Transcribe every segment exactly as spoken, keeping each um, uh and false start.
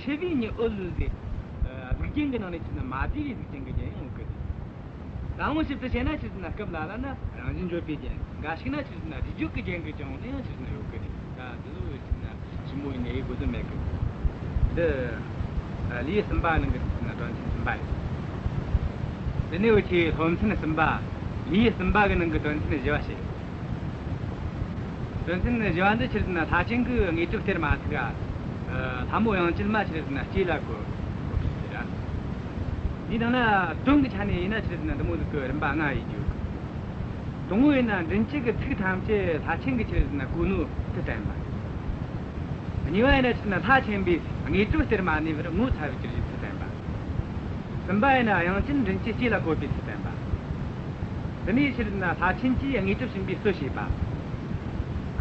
འཆི་བའི་ཉི་འོད་ལུས་ཟེར། ཨ། གཟུགས་ཅན་གྱི་ནང་ནས་ཆི་ཟེར་ན་མ་བསྡུས་པའི་གཟུགས་ཅན་གྱི་རྒྱན་ཡང་ཡོད་གི་རེད། ད་དབང་ཞིབ་ཏུ་བྱས་ན་ཆི་ཟེར་ན་སྐབས་ལ་ལ་ན་རང་བཞིན་བརྗོད་པའི་རྒྱན། འགའ་ཞིག་ན་ཆི་ཟེར་ན་རིགས་བརྗོད་ཀྱི་རྒྱན་གྱི་ཅང་དེ་ཡང་ཆི་ཟེར་ན་ཡོད་གི་རེད། ད་འདི་ལོ་ཆི་ཟེར་ན་ཞིབ་མོ་ཡིན་ནའི་དགོས་དོན་མེད་གི། འདི། ཨ། ལེའུ་གསུམ་པ་ནང་གི་ཆི་ཟེར་ན་དོན་ཚན་གསུམ་པ་རེད། འདི་ནས་འུ་ཆོས་སློབ་ཚན་གསུམ་པ། ལེའུ་གསུམ་པ་གི་ནང་གི་དོན་ཚན་བཞི་བ་བཤད། དོན་ཚན་བཞི་བ་འདི་ཆི་ཟེར་ན་ལྷ་ཆེན་གྱིས་དངོས་གྲུབ་སྟེར་མ་ཐུབ་ཀ། ཨ། ལྷ་མོ་དབྱངས་ཅན་མ་ཆི་ཟེར་ན་ལྕེ་ལ་བཀོད། བཀོད་པའི་ཚུལ་ར། འདིའི་ནང་ན་དོན་གྱི་ཆ་ནས་ཡིན་ན་ཆི་ཟེར་ན་འདི་མོ་ཟིག་གི་རིམ་པ་ལྔ་ཡོད་རྒྱུ། དང་པོ་ཡིན་ན་མགྲིན་བཅུ་གི་ཚིག་ཐམས་ཅད་ལྷ་ཆེན་གྱིས་ཆི་ཟེར་ན་གོ་ནོའི་ཚུལ་བསྟན་པ། གཉིས་པ་ཡིན་ན་ཆི་ཟེར་ན་ལྷ་ཆེན་པོས་དངོས་གྲུབ་སྟེར་མ་ནུས་པར་ངོ་ཚ་བར་གྱུར་པའི་ཚུལ་བསྟན་པ། གསུམ་པ་ཡིན་ན་དབྱངས་ཅན་མགྲིན་བཅུའི་ལྕེ་ལ་བཀོད་པའི་ཚུལ་བསྟན་པ། དེ་ནས་ཆི་ཟེར་ན་ལྷ་ཆེན་གྱིས་དངོས་གྲུབ་བྱིན་པའི་ཚུལ་བཤད་པ།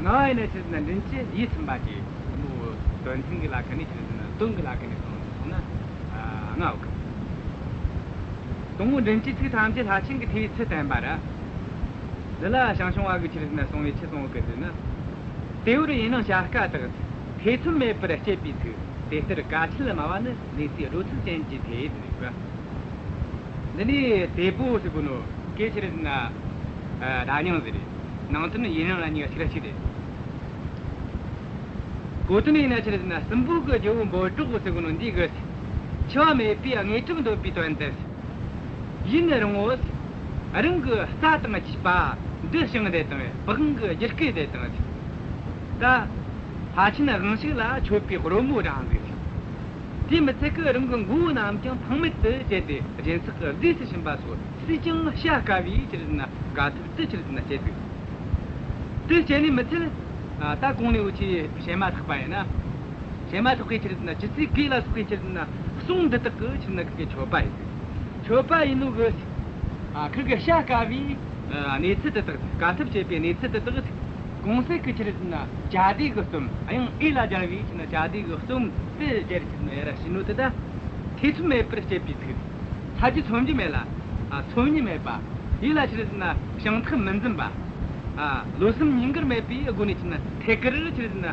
ལྔ་བ་ཡིན་ན་ཆི་ཟེར་ན་མགྲིན་བཅུ་ཡིད་ཚིམ་པ་བཅས་དེ་མོ་དོན་ཚན་གྱི་ལ་ཁ་ནས་ཆི་ཟེར་ན་དོན་གྱི་ལ་ཁ་ནས་སོང་སོང་ན། ཨ། ལྔ་བ་གི། དང་པོ་མགྲིན་བཅུའི་ཚིག་ཐམས་ཅད་ལྷ་ཆེན་གྱིས་ཐོས་པའི་ཚུལ་བསྟན་པ་ར། འདི་ལ་ཞང་ཞུང་བ་གིས་ཆི་ཟེར་ན་གསུངས་པའི་ཆི་གསུངས་གི་ཟེར་ན། དེ་བོར་ཡིན་ནའང་བྱ་དཀའ་དག། ཐེ་ཚོམ་མེད་པར་སྤྱད་པའི་ཚུལ། དེ་ལྟར་གལ་ཆེན་སྨྲ་བ་ནི། གནས་ཚུལ་སྒྲོ་འཐུལ་ཅན་གྱིས་ཐོས། ཟེར་གི། འདི་ནས་དེ་པོ་ཟེར་གོ་ནོ་གན་ཆི་ཟེར་ན། ཨ། བརྡ་རྙིང་ཟིག་རེད། ནང་དོན་ཡིན་རང་ལ་ཉེ་བ་ཞིག་ར་ཞིག་རེད། གོ་དོན་ཡིན་ན་ཆི་ཟེར་ན་སྲིན་པོ་གི་རྒྱལ་པོ་འབོད་སྒྲོགས་ཟེར་གོ་ནོ་འདི་གིས་འཆི་བ་མེད་པའི་དངོས་གྲུབ་འདོད་པའི་དོན་དུ། ཡུན་རིང་བོ། རང་གི་རྩ་དང་བཅས་པ་འདི་བྱིང་བསྡད་བཏང་བས། པི་ཝང་གི་རྒྱུད་བསྐུལ་བསྡད་བཏང་བས། ད་ལྷ་ཆེན་དབང་ཕྱུག་ལ་མཆོད་པའི་རོལ་མོ་བསྒྲེངས་ཟིག། དེས་མི་ཚད་ཀི་རང་གི་མགོ་བོ་རྣམས་ཀྱང་ཕངས་མེད་དུ་བཅད་དེ་སྦྱིན་སྲེག་གི་རྫས་སུ་བྱིན་པ་སོགས་སུས་ཀྱང་བྱ་དཀའ་བའི་ཆི་ཟེར་ན་དཀའ་ཐུབ་དེ་ཆི་ཟེར་ན་སྤྱད་དེ། དེ་སྤྱད་ནས་མི་ཚད། ཨ། ད་གོང་ནས་འུ་ཆོས་བཤད་མ་ཐག་པ་ཡིན་ན། བཤད་མ་ཐག་པའི་ཆི་ཟེར་ན་ཇི་སྲིད་གོས་ལ་སོགས་པའི་ཆི་ཟེར་ན་གསུང་འདི་དག་གིས་ཆི་ཟེར་ན་ཁིར་གི་མཆོད་པ་ཡིན། མཆོད་པ་ཡིན་ནོ་གི། ཨ། ཁིར་གི་བྱ་དཀའ་བའི། ཨ། གནས་ཚུལ་དེ་དག་དཀའ་ཐུབ་སྤྱད་པའི་གནས་ཚུལ་དེ་དག་གོང་གསལ་གི་ཆི་ཟེར་ན་བཅད་དེ་གི་རྩོམ། ཨ། ཡང་ཨེ་ལ་སྦྱར་བའི་ཆི་ཟེར་ན་བཅད་དེ་གི་རྩོམ་དེ་སྦྱར་ཆི་ཟེར་ན་ཡར་ར་ཞུས་ནོ་དེ་ད། ཐེ་ཚོམ་མེད་པར་སྤྱད་པའི་ཚུལ། ཚ་རྒྱུ་ཚོམ་རྒྱུ་མེད་ལ། ཨ། ཚོམ་རྒྱུ་མེད་པ། ཡིད་ལ་ཆི་ཟེར་ན་ཞེན་ཐག་མི་འཛིན་པ། ཨ། བློ་སེམས་གཉིས་ཀར་མེད་པའི་སྒོ་ནས་ཆི་ཟེར་ན་ཐད་ཀར་ཆི་ཟེར་ན་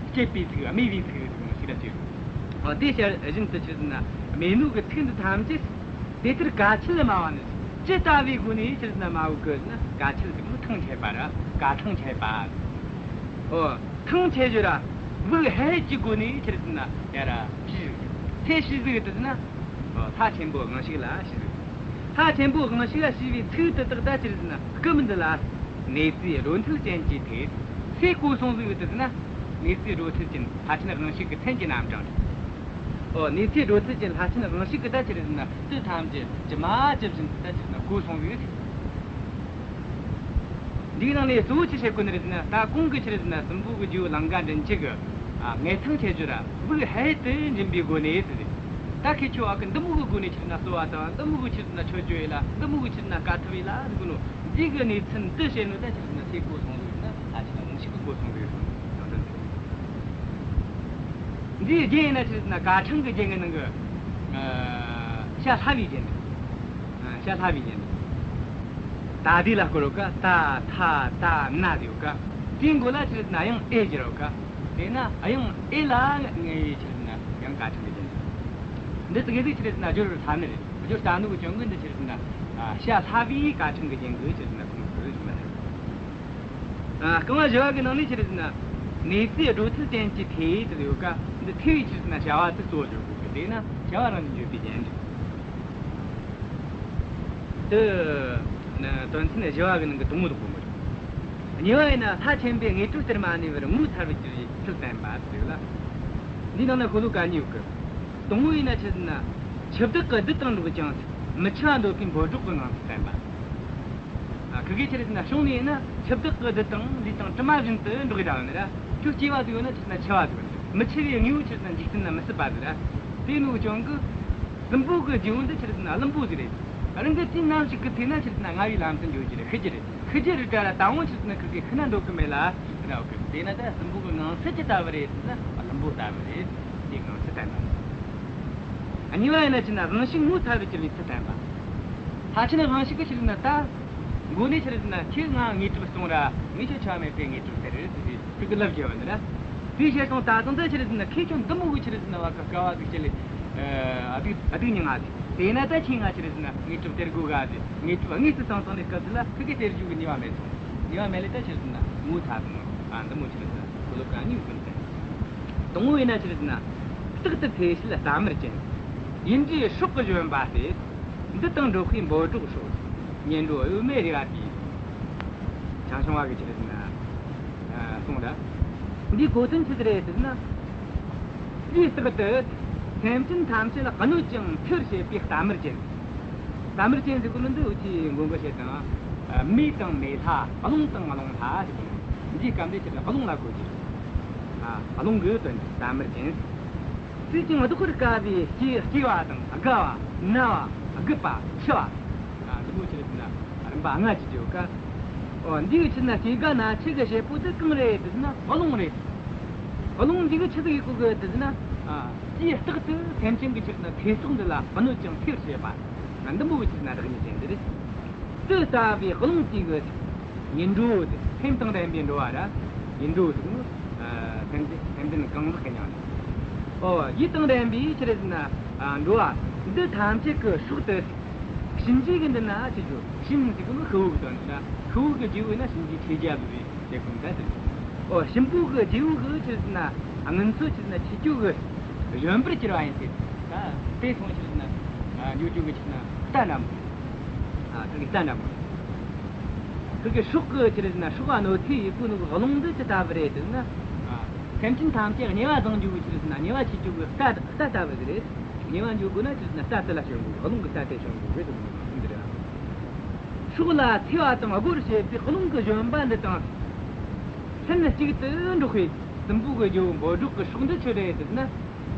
སྤྱད་པའི་ཚུལ། སྨྲས་པའི་ཚུལ་ཟེར་ནོ་ཞིག་ར་ཅིག། ཨ། དེ་བཞིན་དུ་ཆི་ཟེར་ན་སྨྲས་ནོ་གི་ཚིག་འདི་ཐམས་ཅད། དེ་ལྟར་གལ་ཆེན་སྨྲ་བ་ནི། ཇི་ལྟ་བུའི་སྒོ་ནས་ཆི་ཟེར་ན་སྨྲ་བའི་སྐབས་ན་གལ་ཆེན་ཟེར་ནོ་ཐང་ཆད་པ་ར། གལ་ཐང་ཆད་པ། ཨོ། ཐང་ཆད་རྒྱུ་ར། དབུགས་ཧལ་གྱི་སྒོ་ནས་ཆི་ཟེར་ན་ཡར་ར་ཞུས་ཟིག། ཚེ་ཞུས་ཟིག་དེ་ཟེར་ན། ཨོ། ལྷ་ཆེན་པོ་དབང་ཕྱུག་ལ་ཞུས་ཟིག། ལྷ་ཆེན་པོ་དབང་ཕྱུག་ལ་ཞུས་པའི་ཚིག་དེ་དག་ད་ཆི་ཟེར་ན་སྐབས་འདི་ལ། གནས་ཚུལ་སྒྲོ་འཐུལ་ཅན་གྱིས་ཐོས། ཚེ་གོ་སོང་ཟིག་དེ་ཟེར་ན། གནས་ཚུལ་སྒྲོ་འཐུལ་ཅན། ལྷ་ཆེན་དབང་ཕྱུག་གི་མཚན་གྱི་རྣམ་གྲངས་རེད། ཨོ། གནས་ཚུལ་སྒྲོ་འཐུལ་ཅན་ལྷ་ཆེན་དབང་ཕྱུག་གིས་ད་ཆི་ཟེར་ན་དེ་ཐམས་ཅད་ཇི་མ་ཇི་བཞིན་དུ་ད་ཆི་ཟེར་ན་གོ་སོང་ཟིག། འདིའི་ནང་ནས་གཙོ་བོ་ཆི་བཤད་གོ་ནི་རེད་ཟེར་ན། ད་གོང་གི་ཆི་ཟེར་ན་སྲིན་པོ་གི་རྒྱལ་པོ་ལང་ཀ་མགྲིན་བཅུ་གིས། ཨ། ངན་ཐང་ཆད་རྒྱུ་ར། དབུགས་ཧལ་དུ་འབྱིན་པའི་སྒོ་ནས་ཟེར། ད་ཁི་ཆོ་ཨ་ཁི་འདི་མོ་གི་སྒོ་ནས་ཆི་ཟེར་ན་གསོལ་བ་བཏབ། འདི་མོ་གི་ཆི་ཟེར་ན་མཆོད་བརྗོད་ཡེད་ལ། འདི་མོ་གི་ཆི་ཟེར་ན་དཀའ་ཐུབ་ཡེད་ལ་ཟེར་གོ་ནོ། འདི་གི་གནས་ཚུལ་འདི་བཤད་ནོ་ད་ཆི་ཟེར་ན་ཚེ་གོ་སོང་ཟིག་ན། ལྷ་ཆེན་དབང་ཕྱུག་གིས་གོ་སོང་ཟིག་ཟེར་ནོ། འདིའི་རྒྱན་ཡིན་ན་ཆི་ཟེར་ན་ཀ་ཕྲེང་གི་རྒྱན་གྱི་ནང་གི། ཨ། བྱ་སླ་བའི་རྒྱན་རེད། ཨ། བྱ་སླ་བའི་རྒྱན་རེད། ད་དེ་ལ་བསྐོར་ཡོད་ཀ། ད་ཐ་ད་ན་དེ་ཡོད་ཀ། དེའི་མགོ་ལ་ཆི་ཟེར་ན་དབྱངས་ཨེ་སྦྱར་ཡོད་ཀ། དེས་ན་དབྱངས་ཨེ་ལ་ངེས་ཆི་ཟེར་ན་ཡང་ཀ་ཕྲེང་གི་རྒྱན་རེད། འདི་ཙི་གེ་ཟིག་ཆི་ཟེར་ན་སྦྱོར་སླ་ནི་རེད། སྦྱོར་སླ་ནོ་གི་རྐྱེན་གིས་འདི་ཆི་ཟེར་ན། ཨ། བྱ་སླ་བའི་ཀ་ཕྲེང་གི་རྒྱན་གྱི་ཆི་ཟེར་ན་ཁུངས་སུ་ཡོད་ལ། ཨ། རྐང་བ་བཞི་བ་གི་ནང་ནས་ཆི་ཟེར་ན། གནས་ཚུལ་སྒྲོ་འཐུལ་ཅན་གྱིས་ཐོས་ཟེར་ཡོད་ཀ། འདི་ཐོས་པའི་ཆི་ཟེར་ན་བྱ་བ་དེ་གཙོ་བོ་བརྗོད་དགོས་གི། དེས་ན་བྱ་བ་རང་བཞིན་བརྗོད་པའི་རྒྱན་རེད། དེ་ནི་དོན་ཚན་བཞི་བ་གི་ནང་གི་དང་པོ་དེ་གོ་མི་རེད། གཉིས་པ་ཡིན་ན་ལྷ་ཆེན་པོས་དངོས་གྲུབ་སྟེར་མ་ནུས་པར་ངོ་ཚ་བར་གྱུར་པའི་ཚུལ་བསྟན་པ་ཟེར་ཡོད་ལ། འདིའི་ནང་ན་ཤོ་ལོ་ཀ་གཉིས་ཡོད་གི། དང་པོ་ཡིན་ན་ཆི་ཟེར་ན། འཆི་བདག་གི་བདུད་དང་འགྲོགས་ཀྱང་། མི་འཆི་བ་འདོད་པའི་འབོད་སྒྲོགས་ཀྱི་ངང་ཚུལ་བསྟན་པ། ཨ། ཁི་གེ་ཆི་ཟེར་ན་བྱུང་ནས་ཡིན་ན་འཆི་བདག་གི་བདུད་དང་ལུས་དང་གྲིབ་མ་བཞིན་དུ་འགྲོགས་ཡོད་ནི་ར། ཁྱོད་སྐྱེ་བ་ཟིག་ཡོད་ན་ཆི་ཟེར་ན་འཆི་བ་ཟིག་ཡོད་ནི། མི་འཆི་བའི་དངོས་པོ་ཆི་ཟེར་ན་འཇིག་རྟེན་ན་མི་སྲིད་པ་ཟིག་ར། དེ་ནོ་རྐྱེན་གིས། སྲིན་པོ་གི་རྒྱལ་པོ་འདི་ཆི་ཟེར་ན་བླུན་པོ་ཟིག་རེད། རང་གི་དུས་ནམ་ཞིག་གི་ཚེ་ན་ཆི་ཟེར་ན་ལྔ་བའི་ལམ་དུ་འགྱོ་རྒྱུ་རེད། ཤི་རྒྱུ་རེད། ཤི་རྒྱུ་རེད་དྲ་ར་ད་འོང་ཆི་ཟེར་ན་ཁི་གེ་ཤི་ན་འདོད་གི་མེད་ལ་ཟེར་ཡོད་གི། དེས་ན་ད་སྲིན་པོ་གི་ངང་ཚུལ་ཅི་ལྟ་བུ་རེད་ཟེར་ན་བླུན་པོ་ལྟ་བུ་རེད། དེ་ངང་ཚུལ་བསྟན་པ། གཉིས་པ་ཡིན་ན་ཆི་ཟེར་ན་དབང་ཕྱུག་ངོ་ཚ་བར་གྱུར་པའི་ཚུལ་བསྟན་པ། ལྷ་ཆེན་དབང་ཕྱུག་གིས་ཆི་ཟེར་ན་ད་མགོ་ནས་ཆི་ཟེར་ན་ཁྱེད་ང་དངོས་གྲུབ་སློང་ར། ངས་ཁྱོད་འཆི་བ་མེད་པའི་དངོས་གྲུབ་སྟེར་ཟེར་ཏེ་ཁི་གེ་ལབ་རྒྱུ་ཡོད་ནི་ར། དེའི་ཕྱིར་དང་ད་དུང་ད་ཆི་རེད་ཟེར་ན་ཁེ་ཆོ་འདི་མོ་གི་ཆི་རེད་ཟེར་ན་བ་གི་དཀའ་བ་ཟིག་སྤྱད་ལེ། ཨ་སྡུག་སྡུག་མྱངས་ང་ཟིག་དེས་ན་ད་ཁྱེད་ང་ཆི་རེད་ཟེར་ན་དངོས་གྲུབ་སྟེར་དགོས་ག་ཟིག་དངོས་གྲུབ་དངོས་སུ་བཏང་བཏང་ནས་སྐབས་ཟིག་ལ་ཁི་གེ་སྟེར་རྒྱུ་གི་ནུས་པ་མེད་སོང་། ནུས་པ་མེད་ལེ་ད་ཆི་རེད་ཟེར་ན་ངོ་ཚ་དང་ཨ་འདི་མོ་ཆི་རེད་ཟེར་ན་ཁོ་ལོ་ག་ཉིད་ཀུན་ཏེ། དང་པོ་ཡིན་ན་ཆི་རེད་ཟེར་ན། རྟག་ཏུ་ཐོས་བྱེད་རྟ་དམར་ཅན། ཡིད་འདྲའི་སྲོག་གི་བཞོན་པ་སྟེ། འདི་དང་འགྲོགས་པའི་འབོད་སྒྲོགས་སོགས། ཉན་འགྲོ་གཡོ་མེད་རེ་བ་དེས། ཞང་ཞུང་བ་གི་ཆི་རེད་ཟེར་ན། ཨ་གསུངས་ད། འདིའི་གོ་དོན་ཆི་ཟིག་རེད་ཟེར་ན། དུས་རྟག་ཏུ་སེམས་ཅན་ཐམས་ཅད་ལ་གནོད་ཅིང་འཚེ་བར་བྱེད་པའི་རྟ་དམར་ཅན། རྟ་དམར་ཅན་ཟེར་གོ་ནོ་འདི་འུ་ཆོས་མགོ་འགོ་བཤད་དང་། མེ་དང་མེ་ལྷ། རླུང་དང་རླུང་ལྷ་ཟེར་གོ་ནོ། འདིའི་སྐབས་འདི་ཆི་རེད་རླུང་ལ་གོ་རྒྱུ། ཨ་རླུང་གི་དོན་རྟ་དམར་ཅན། སྲིད་ཅིང་བདག་པོར་དཀའ་བའི་སྐྱེ་སྐྱེ་བ་དང་རྒ་བ། ན་བ། རྒུད་པ། འཆི་བ། ཨ་འདི་མོ་ཆི་རེད་ཟེར་ན་རིམ་པ་ལྔ་ཅིག་ཡོད་ཀ། འོ་འདིའི་ཆི་ཟེར་ན་སྐྱེ་རྒ་ན་འཆི་གི་བྱེད་པོ་དེ་གང་རེད་ཟེར་ན་རླུང་རེད། རླུང་འདི་གིས་ཆི་ཟིག་ཡེད་གོ་གི་ཟེར་ན། ཨ་དུས་རྟག་ཏུ་སེམས་ཅན་གི་ཆི་ཟེར་ན་ཚེ་སྲོག་འདི་ལ་གནོད་ཅིང་འཚེ་བར་བྱེད་པ། ཨ་འདི་མོ་གི་ཆི་ཟེར་ན་བདག་ཉིད་ཅན་འདི་རེད། དེ་ལྟ་བུའི་རླུང་དེ་གི་ངན་འགྲོ་དེ་སེམས་དང་ལྡན་པའི་འགྲོ་བ་ར། ངན་འགྲོ་ཟེར་ནོ། ཨ་སེམས་ཅན་སེམས་ལྡན་གང་ཟག་གི་མྱིང་རེད། ཨོ་ཡིད་དང་ལྡན་པའི་ཆི་རེད་ཟེར་ན། ཨ་འགྲོ་བ་འདི་ཐམས་ཅད་ཀྱི་སྲོག་དེ། གཤིན་རྗེ་གི་འདི་ན་ཆི་རྒྱུ། གཤིན་ཟེར་གོ་ནོ་ཤི་བོ་གི་དོན་རེད་ན། ཤི་བོ་གི་རྗེ་བོ་ཡིན་ན་གཤིན་རྗེ་ཁྲོས་རྒྱལ་བུ་རེད། དེ་ཀུན་ད་ཟེར། ཨོ་གཤིན་པོ་གི་རྗེ་བོ་གི་ཆི་རེད་ཟེར་ན་ངན་སོང་ཆི་རེད་ཟེར་ན་འཁྱེར་རྒྱུ་གི་བཞོན་པར་གྱུར་པ་ཡིན་ཏེ། ད་དེ་སོང་ཆི་རེད་ཟེར་ན་འགྱོ་རྒྱུ་གི་ཆི་རེད་ཟེར་ན་རྟ་འདྲ་མོ། ཨ་ཁི་གི་རྟ་འདྲ་མོ། ཁི་གི་སྲོག་གི་ཆི་རེད་ཟེར་ན་སྲོག་ག་གནོད་འཚེ་ཡེད་གོ་ནོ་གི་རླུང་འདི་ཅི་ལྟ་བུ་རེད་ཟེར་ན། ཨ་སེམས་ཅན་ཐམས་ཅད་དམྱལ་བ་ལྡང་རྒྱུ་གི་ཆི་རེད་ཟེར་ན་དམྱལ་བ་འཁྱེར་རྒྱུ་གི་རྟ་རྟ་ལྟ་བུ་ཟིག་རེད། དམྱལ་བ་འགྱོ་དགོས་ན་ཆི་རེད་ཟེར་ན་རྟ་དེ་ལ་ཞོན་དགོས། རླུང་གི་རྟ་དེ་ཞོན་དགོས་ཟེར་གོ་ནོ་འདི་རེད། སྲོག་ལ་འཚེ་བ་དང་རྒོལ་བྱེད་པའི་རླུང་གི་བཞོན་པ་འདི་དང་ལྷན་ཅིག་ཏུ་འགྲོགས་པའི་སྲིན་པོ་གི་རྗེ་བོ་འབོད་སྒྲོགས་ཀྱི་སྲོག་འདི་ཆི་རེད་ཟེར་ན།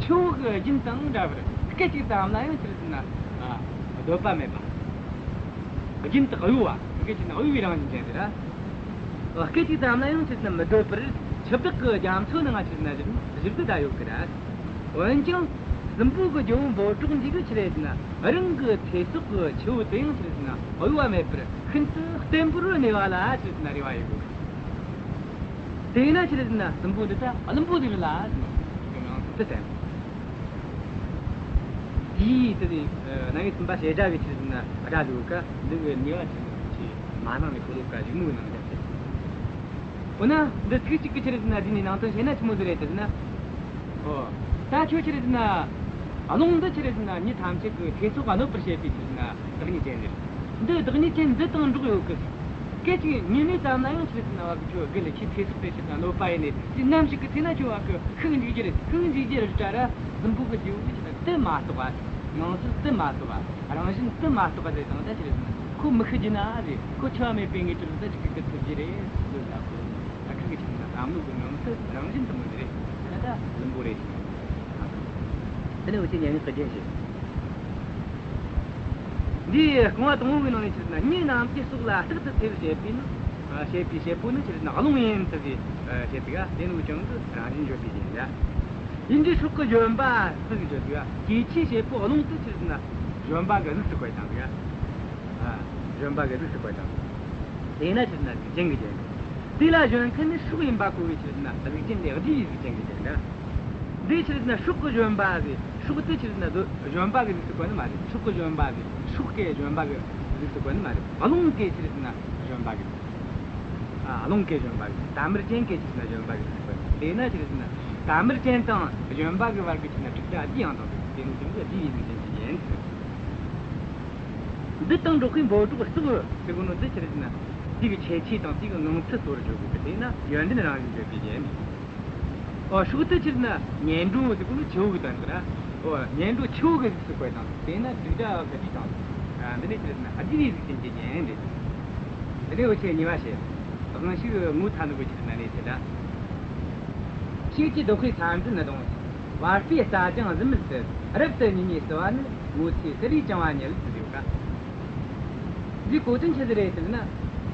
ཆུ་བོ་གི་རྒྱུན་དང་འདྲ་བར་སྐད་ཅིག་ཙམ་ལ་ཡང་ཆི་རེད་ཟེར་ན། ཨ་སྡོད་པ་མེད་པ། རྒྱུན་དུ་གཡོ་བ། སྐད་ཅིག་ན་གཡོ་བའི་རང་བཞིན་ཅན་ཟེར་ར། ཨ་སྐད་ཅིག་ཙམ་ལ་ཡང་ཆི་རེད་ཟེར་ན་མི་སྡོད་པར་འཆི་བདག་གི་རྒྱ་མཚོ་ནང་ང་ཆི་རེད་ཟེར་ན་བཞུར་བཞུར་གི་ད་ཡོད་གི་ར། འོན་ཀྱང་སྲིན་པོ་གི་རྒྱལ་པོ་འབོད་སྒྲོགས་འདི་གིས་ཆི་རེད་ཟེར་ན་རང་གི་ཚེ་སྲོག་གི་ཆུ་བོ་དེ་ཡང་ཆི་རེད་ཟེར་ན་གཡོ་བ་མེད་པར་ཤིན་ཏུ་བརྟན་པོར་གནས་པ་ལ་ཆི་རེད་ཟེར་ན་རེ་བ་ཡོད་གི། དེས་ན་ཆི་རེད་ཟེར་ན་སྲིན་པོ་འདི་ད་བླུན་པོ་ཟིག་རེད་ལ་ཟེར་ནོ། དེ་ཡང་དེ་བསྟན། དེའི་དེ་ནས་རྣམ་དབྱེ་གསུམ་པ་བྱེད་སྒྲ་གི་ཆི་རེད་ཟེར་ན་སྒྲ་ལུགས་ཀ་འདི་གི་ནུས་པ་ཆི་རེད་ཟེར་ན་ཆི་མ་ནང་ནས་ཤོ་ལོ་ཀ་གཞུག་མོའི་ནང་བཞག་ཆེ། འོ་ན་འདི་ཚིག་གཅིག་གི་ཆི་རེད་ཟེར་ན་འདི་ནས་ནང་དོན་བཤད་ན་ཆི་མོ་ཟིག་རེད་ཟེར་ན། ཨོ། ད་ཁྱོད་ཆི་རེད་ཟེར་ན། རླུང་འདི་ཆི་རེད་ཟེར་ན་མྱི་ཐམས་ཅད་ཀྱི་ཚེ་སྲོག་གནོད་པར་བྱེད་པའི་ཆི་རེད་ཟེར་ན་བདག་ཉིད་ཅན་རེད། འདི་བདག་ཉིད་ཅན་འདི་དང་འགྲོགས་ཡོད་གི། སྐད་ཅིག་ཉི་མའི་ཙམ་ན་ཡང་ཆི་རེད་ཟེར་ན་བ་གི་ཁྱོད་དགེ་ལ་ཁྱོད་ཚེ་སྲོག་དེ་ཆི་རེད་ཟེར་ན་གནོད་པ་ཡིན་ནས་དེ་ནམ་ཞིག་གི་ཚེ་ན་ཁྱོད་བ་གི་ཤུགས་འཇིག་རྒྱུ་རེད། ཤུགས་འཇིག་རྒྱུ་རེད་ད་ར། སྲིན་པོ་གི་རྗེ་བོ་གི་ཆི་རེད་དེ་མ་གཏོགས་པ། ངང་ཚུལ་དེ་མ་གཏོགས་པ། རང་བཞིན་དེ་མ་གཏོགས་པ་རེད་དང་ད་ཆི་རེད་ཟེར་ན་ཁོ་མི་ཤི་རྒྱུ་ན་རེད། ཁོ་འཆི་བ་མེད་པའི་དངོས་གྲུབ་ད་ཅིག་གི་ཐུབ་རྒྱུ་རེད་ཟེར་ལ་ཁོ། ད་ཁ་གི་ཆི་རེད་ན་བསམ་བློ་གི་ངང་ཚུལ་རང་བཞིན་དེ་མོ་ཟིག་རེད། ད་ད་བླུན་པོ་རེད། དེ་ནས་འུ་ཆོས་སྙན་ངག་གི་རྒྱན་བཤད། འདིའི་རྐང་བ་དང་པོ་གི་ནང་ནས་ཆི་རེད་ན་མྱི་རྣམས་ཀྱི་སྲོག་ལ་རྟག་ཏུ་འཚེ་བར་བྱེད་པའི་ནི། ཨ་བྱེད་པའི་བྱེད་པོ་ནི་ཆི་རེད་ན་རླུང་ཡིན་ཟེར་ཏེ་བཤད་དེ་ག་དེ་ནི་འུ་ཅག་གི་རང་བཞིན་བརྗོད་པའི་རྒྱན་ལ། ཡིད་འདྲའི་སྲོག་གི་བཞོན་པ་ཟེར་གི་བརྗོད་དེ་ག་སྐྱེ་འཆིའི་བྱེད་པོ་རླུང་དེ་ཆི་རེད་ན་བཞོན་པ་གི་གཟུགས་སུ་བཀོད་དང་དེ་ག་ཨ་བཞོན་པ་གི་གཟུགས་སུ་བཀོད་དང་། དེས་ན་ཆི་རེད་ན་གཟུགས་ཅན་གྱི་རྒྱན་རེད། དེ་ལ་ཞོན་མཁན་ནི་སྲོག་ཡིན་པ་གོ་བས་ཆི་རེད་ན་གཟུགས་ཅན་ལས་བསྡུས་པའི་གཟུགས་ཅན་གྱི་རྒྱན་རེད། འདི་ཆི་རེད་ན་སྲོག་གི་བཞོན་པ་ཟེར། སྲོག་དེ་ཆི་རེད་ན་བཞོན་པ་གི་གཟུགས་སུ་བཀོད་ནི་མ་རེད། སྲོག་གི་བཞོན་པ་ཟེར། སྲོག་གི་བཞོན་པ་གི་གཟུགས་སུ་བཀོད་ནི་མ་རེད། རླུང་གི་ཆི་རེད་ན་བཞོན་པ་གི། ཨ་རླུང་གི་བཞོན་པ་གི། རྟ་དམར་ཅན་གི་ཆི་རེད་ན་བཞོན་པ་གི་གཟུགས་སུ་བཀོད་ནི། དེས་ན་ཆི་རེད་ན་རྟ་དམར་ཅན་དང་བཞོན་པ་གི་བར་གི་ཆི་རེད་ན་དྲུག་སྒྲ་བསྡུས་ཡང་དང་དེ་ནི་ཀྱང་གི་བསྡུས་ཡིན་ཟེར་གྱི་ཡིན། འདི་དང་འགྲོགས་པའི་འབོད་སྒྲོགས་སོགས་ཟེར་གོ་ནོ་འདི་ཆི་རེད་ཟེར་ན། དེ་གི་ཁྱད་ཆོས་དང་དེ་གི་ངང་ཚུལ་གཙོ་བོར་བརྗོད་དགོས་ཀྱི། དེས་ན་ཡོན་ཏན་རང་བཞིན་བརྗོད་པའི་རྒྱན། ཨོ་སྲོག་དེ་ཆི་རེད་ན་ངན་འགྲོ་ཟེར་གོ་ནོ་ཆུ་བོ་གི་དོན་དག་ར། ཨོ་ངན་འགྲོ་ཆུ་བོ་གི་གཟུགས་སུ་བཀོད་དང་། དེས་ན་དྲུག་སྒྲ་བ་གི་བསྡུས་དང་། ཨ་འདི་ནི་ཆི་རེད་ན་བསྡུས་པའི་གཟུགས་ཅན་གྱི་རྒྱན་རེད། འདི་ནི་འུ་ཆོས་གཉིས་པ་བཤད། དབང་ཕྱུག་ངོ་ཚ་ནོ་གི་ཆི་རེད་ན་གནས་ཚུལ་ལ། ཤེལ་གྱི་བདག་པོའི་ས་འཛིན་གདོང་། བ་སྤུའི་རྩྭ་ལྗང་གཟི་མིག་ཏུ། རབ་ཏུ་ཉི་མའི་བསུ་བ་ནི། ངོ་ཚའི་སི་ལུའི་བཅིང་བ་ཉིད་ཟེར་ཡོད་ཀ། འདིའི་གོ་དོན་ཆི་ཟིག་རེད་ཟེར་ན།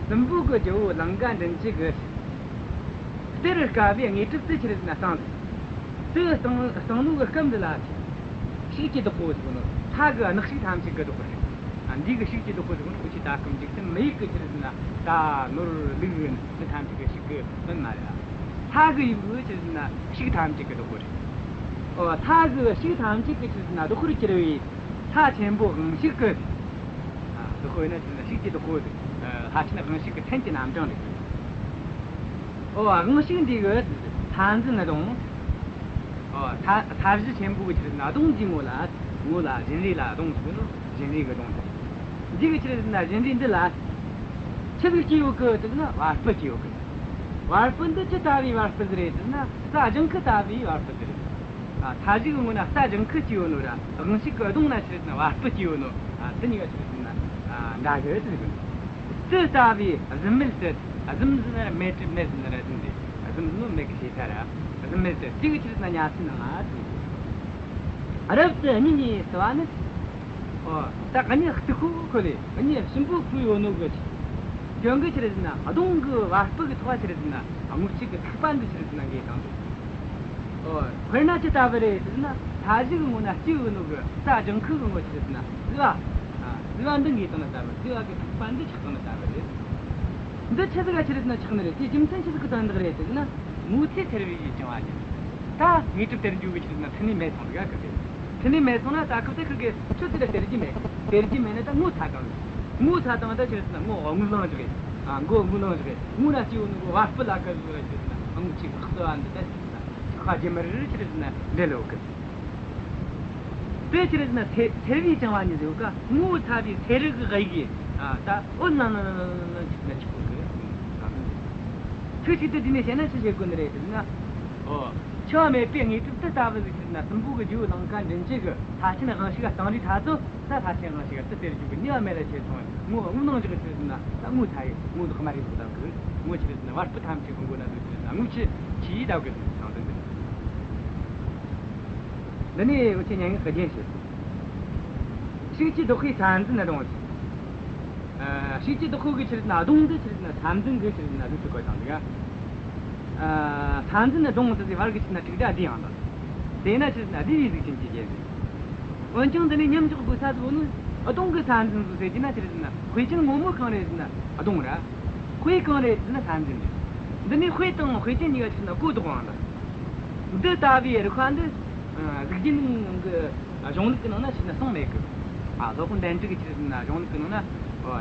སྲིན་པོ་གི་རྒྱལ་པོ་ལང་ཀ་མགྲིན་བཅུ་གིས་སྟེར་དཀའ་བའི་དངོས་གྲུབ་དེ་ཆི་རེད་ཟེར་ན་བསླངས་ཟིག་དེ་བསླངས་བསླངས་ནོ་གི་སྐབས་འདི་ལ། ཤེལ་གྱི་བདག་པོ་ཟེར་གོ་ནོ། ལྷ་གི་དམག་ཤུགས་ཐམས་ཅད་གི་བདག་པོ་རེད། ཨ་འདི་གི་ཤེལ་གྱི་བདག་པོ་ཟེར་གོ་ནོ་འུ་ཆོས་ད་སྐབས་འཇིག་རྟེན་མི་ཡུལ་གི་ཆི་རེད་ཟེར་ན་རྟ་ནོར་ལུག་འདི་ཐམས་ཅད་གི་ཤུགས་གི་དོན་མ་རེད་ཨ། ལྷ་གི་ཡུལ་གྱི་ཆི་ཟེར་ན་ཕྱུགས་ཐམས་ཅད་ཀྱི་བདག་པོ་རེད། ཨོ། ལྷ་གི་ཕྱུགས་ཐམས་ཅད་ཀྱི་ཆི་ཟེར་ན་བདག་པོར་གྱུར་བའི་ལྷ་ཆེན་པོ་དབང་ཕྱུག་གི། ཨ། བདག་པོ་ཡིན་ན་ཆི་ཟེར་ན་ཕྱུགས་ཀྱི་བདག་པོ་དེ། ཨ། ལྷ་ཆེན་དབང་ཕྱུག་གི་མཚན་གྱི་རྣམ་གྲངས་རེད། ཨོ། དབང་ཕྱུག་འདི་གི་ས་འཛིན་གདོང་། ཨོ། ས་ས་གཞི་ཆེན་པོ་གི་ཆི་ཟེར་ན་གདོང་གི་ངོ་ལ། ངོ་ལ་བཞིན་རས་ལ་གདོང་ཟེར་གི་ནོ། བཞིན་རས་གི་གདོང་དེ། འདི་གི་ཆི་ཟེར་ན་བཞིན་རས་འདི་ལ་ཆི་ཟིག་སྐྱེས་ཡོད་གི་ཟེར་ན་བ་སྤུ་སྐྱེས་ཡོད་གི། བ་སྤུ་འདི་ཅི་ལྟ་བུའི་བ་སྤུ་ཟིག་རེད་ཟེར་ན་རྩྭ་ལྗང་ཁུ་ལྟ་བུའི་བ་སྤུ་ཟིག་རེད། ཨ། ས་གཞི་གི་ངོ་ན་རྩྭ་ལྗང་ཁུ་སྐྱེས་ཡོད་ནོ་ར་དབང་ཕྱུག་གི་གདོང་ན་ཆི་ཟེར་ན་བ་སྤུ་སྐྱེས་ཡོད་ནོ། ཨ། དེ་གཉིས་ཀ་ཆི་ཟེར་ན། ཨ། འདྲ་གི་ཟེར་གི། དེ་ལྟ་བུའི་གཟིམ་མལ་དུ། གཟིམ་ཟེར་ན་ར་མལ་དུ། མལ་ཟེར་ན་ར་གཟིམ་རེད། གཟིམ་ཟེར་ནོ་མལ་གི་ཞེ་ས་ར། གཟིམ་མལ་དུ་དེ་གི་ཆི་ཟེར་ན་ཉལ་སའི་ནང་ང་ཟེར་གི། རབ་ཏུ་གཉིད་ནས་སུ་བ་ནི། ཨོ། ད་གཉིད་སྟུག་པོ་ཁུག་ལེ། གཉིད་ཞིམ་པོ་ཁུག་ཡོད་ནོ་གི་རྐྱེན་གིས་ཆི་ཟེར་ན་གདོང་གི་བ་སྤུ་གི་ཐོག་ཆི་ཟེར་ན་རྔུལ་ཆུ་གི་ཐིགས་པ་འདི་ཆི་ཟེར་ན་འགོས་བཏང་འདུག། ཨོ། དཔེར་ན་ཅི་ལྟ་བུ་རེད་ཟེར་ན་ས་གཞི་གི་ངོ་ན་སྐྱེས་ཡོད་ནོ་གི་རྩྭ་ལྗང་ཁུ་གི་ངོ་ཆི་ཟེར་ན་རྩི་བ། ཨ། རྩི་བ་འདི་འགོས་བཏང་ན་ལྟ་བུ། རྩི་བ་གི་ཐིགས་པ་འདི་ཆགས་བཏང་ན་ལྟ་བུ་རེད། འདི་ཆི་ཟིག་ག་ཆི་ཟེར་ན་ཆགས་ནི་རེད། དེའི་རྒྱུ་མཚན་ཆི་ཟིག་གི་དོན་དག་རེད་ཟེར་ན། ངོ་ཚ་སེར་བའི་ཡིད་བཅང་བ་ཉིད། ད་དངོས་གྲུབ་སྟེར་རྒྱུ་གི་ཆི་ཟེར་ན་མཐུ་ནུས་མེད་སོང་ཟིག་ག་གི་རེད། མཐུ་ནུས་མེད་སོང་ན་ད་སྐབས་དེ་ཁུར་གི་ཆི་ཟེར་ན་སྟེར་རྒྱུ་མེད། སྟེར་རྒྱུ་མེད་ན་ད་ངོ་ཚ་བཏང་། ངོ་ཚ་བཏང་ད་ཆི་ཟེར་ན་ངོ་དངུལ་ལང་ཟིག་རེད། ཨ། མགོ་དངུལ་ལང་ཟིག་རེད། ངོ་ན་སྐྱེས་ཡོད་ནོ་གི་བ་སྤུ་ལ་ཁ་ཟིག་ར་ཆི་ཟེར་ན་རྔུལ་ཆུ་གི་ཁ་ཟིག་བ་འདི་ད་ཆི་ཟེར་ན་ཁ་རྗེ་མར་ཆི་ཟེར་ན་འདྲེ་ལོ་གི། དེ་ཆི་ཟེར་ན་སེ་སེར་བའི་བཅང་བ་ཉིད་ཟེར་ག། ངོ་ཚ་བའི་སེར་རི་གི་གཡུལ་གི། ཨ། ད་འོད་ལང་ལང་ལང་ཆི་ཟེར་ན་ཆགས་གོ་གི། ཚིག་གཅིག་ཏུ་བསྡུས་ནས་བཤད་ན་ཆི་བྱེད་དགོས་ནི་རེད་ཟེར་ན། ཨོ། འཆི་བ་མེད་པའི་དངོས་གྲུབ་དེ་ལྟ་བུ་ཟིག་ཆི་ཟེར་ན་སྲིན་པོ་གི་རྗེ་བོ་ལང་ཀ་མགྲིན་བཅུ་གི་ལྷ་ཆེན་དབང་ཕྱུག་ག་བཏང་རིས་ཐ་ཚོ། ད་ལྷ་ཆེན་དབང་ཕྱུག་ག་དེ་སྟེར་རྒྱུ་གི་ནུས་པ་མེད་ལ་ཁྱེར་སོང་། ངོ་དངུལ་ལང་ཟིག་ཆི་ཟེར་ན་ད་ངོ་ཚ་ཡི། ངོ་ལོག་མ་རེད་ཟིག་བཏང་གི། ངོ་ཆི་ཟེར་ན་བ་སྤུ་ཐམས་ཅད་གི་མགོ་ན་ཟིག་ཆི་ཟེར་ན་རྔུལ་ཆུ་ཆི་ཡིས་བཏབ་གི་ཟིག་བཏང་དོན་དེ། འདི་ནས་འུ་ཆོས་སྙན་ངག་གི་རྒྱན་བཤད། ཕྱུགས་ཀྱི་བདག་པོས་ས་འཛིན་གདོང་ཟེར། ཨ། ཕྱུགས་ཀྱི་བདག་པོ་གི་ཆི་ཟེར་ན་གདོང་འདི་ཆི་ཟེར་ན་ས་འཛིན་གི་ཆི་ཟེར་ན་གཟུགས་སུ་བཀོད་བཏང་འདུག་ག། ཨ། ས་འཛིན་གདོང་ཟེར་ཟེར་བར་གི་ཆི་ཟེར་ན་དྲུག་སྒྲ་བསྡུས་ཡང་དང་། དེས་ན་ཆི་ཟེར་ན་བསྡུས་པའི་གཟུགས་ཅན་གྱི་རྒྱན་ཟེར། འོན་ཀྱང་འདི་ནས་མཉམ་འཇོག་དགོས་ས་ཟིག་ནི། གདོང་གི་ས་འཛིན་ཟིག་ཟེར་གྱི་ན་ཆི་ཟེར་ན་དཔེ་ཅན་ངོ་མ་གང་རེད་ཟེར་ན་གདོང་ར། དཔེ་གང་རེད་ཟེར་ན་ས་འཛིན་རེད། འདི་ནས་དཔེ་དང་དཔེ་ཅན་གཉིས་ཀ་ཆི་ཟེར་ན་གོ་ལྡོག་ཡང་དང་། འདི་ལྟ་བུའི་རིགས་པ་འདི། ཨ། གཟུགས་ཅན་གྱི། ཨ། གཞུང་ལུགས་ཀྱི་ནང་ན་ཆི་ཟེར་ན་གསུངས་མེད་གི། ཨ། སློབ་དཔོན་དཎྜི་གི་ཆི་ཟེར་ན་གཞུང་ལུགས་ཀྱི་ནང་ན། ཨ།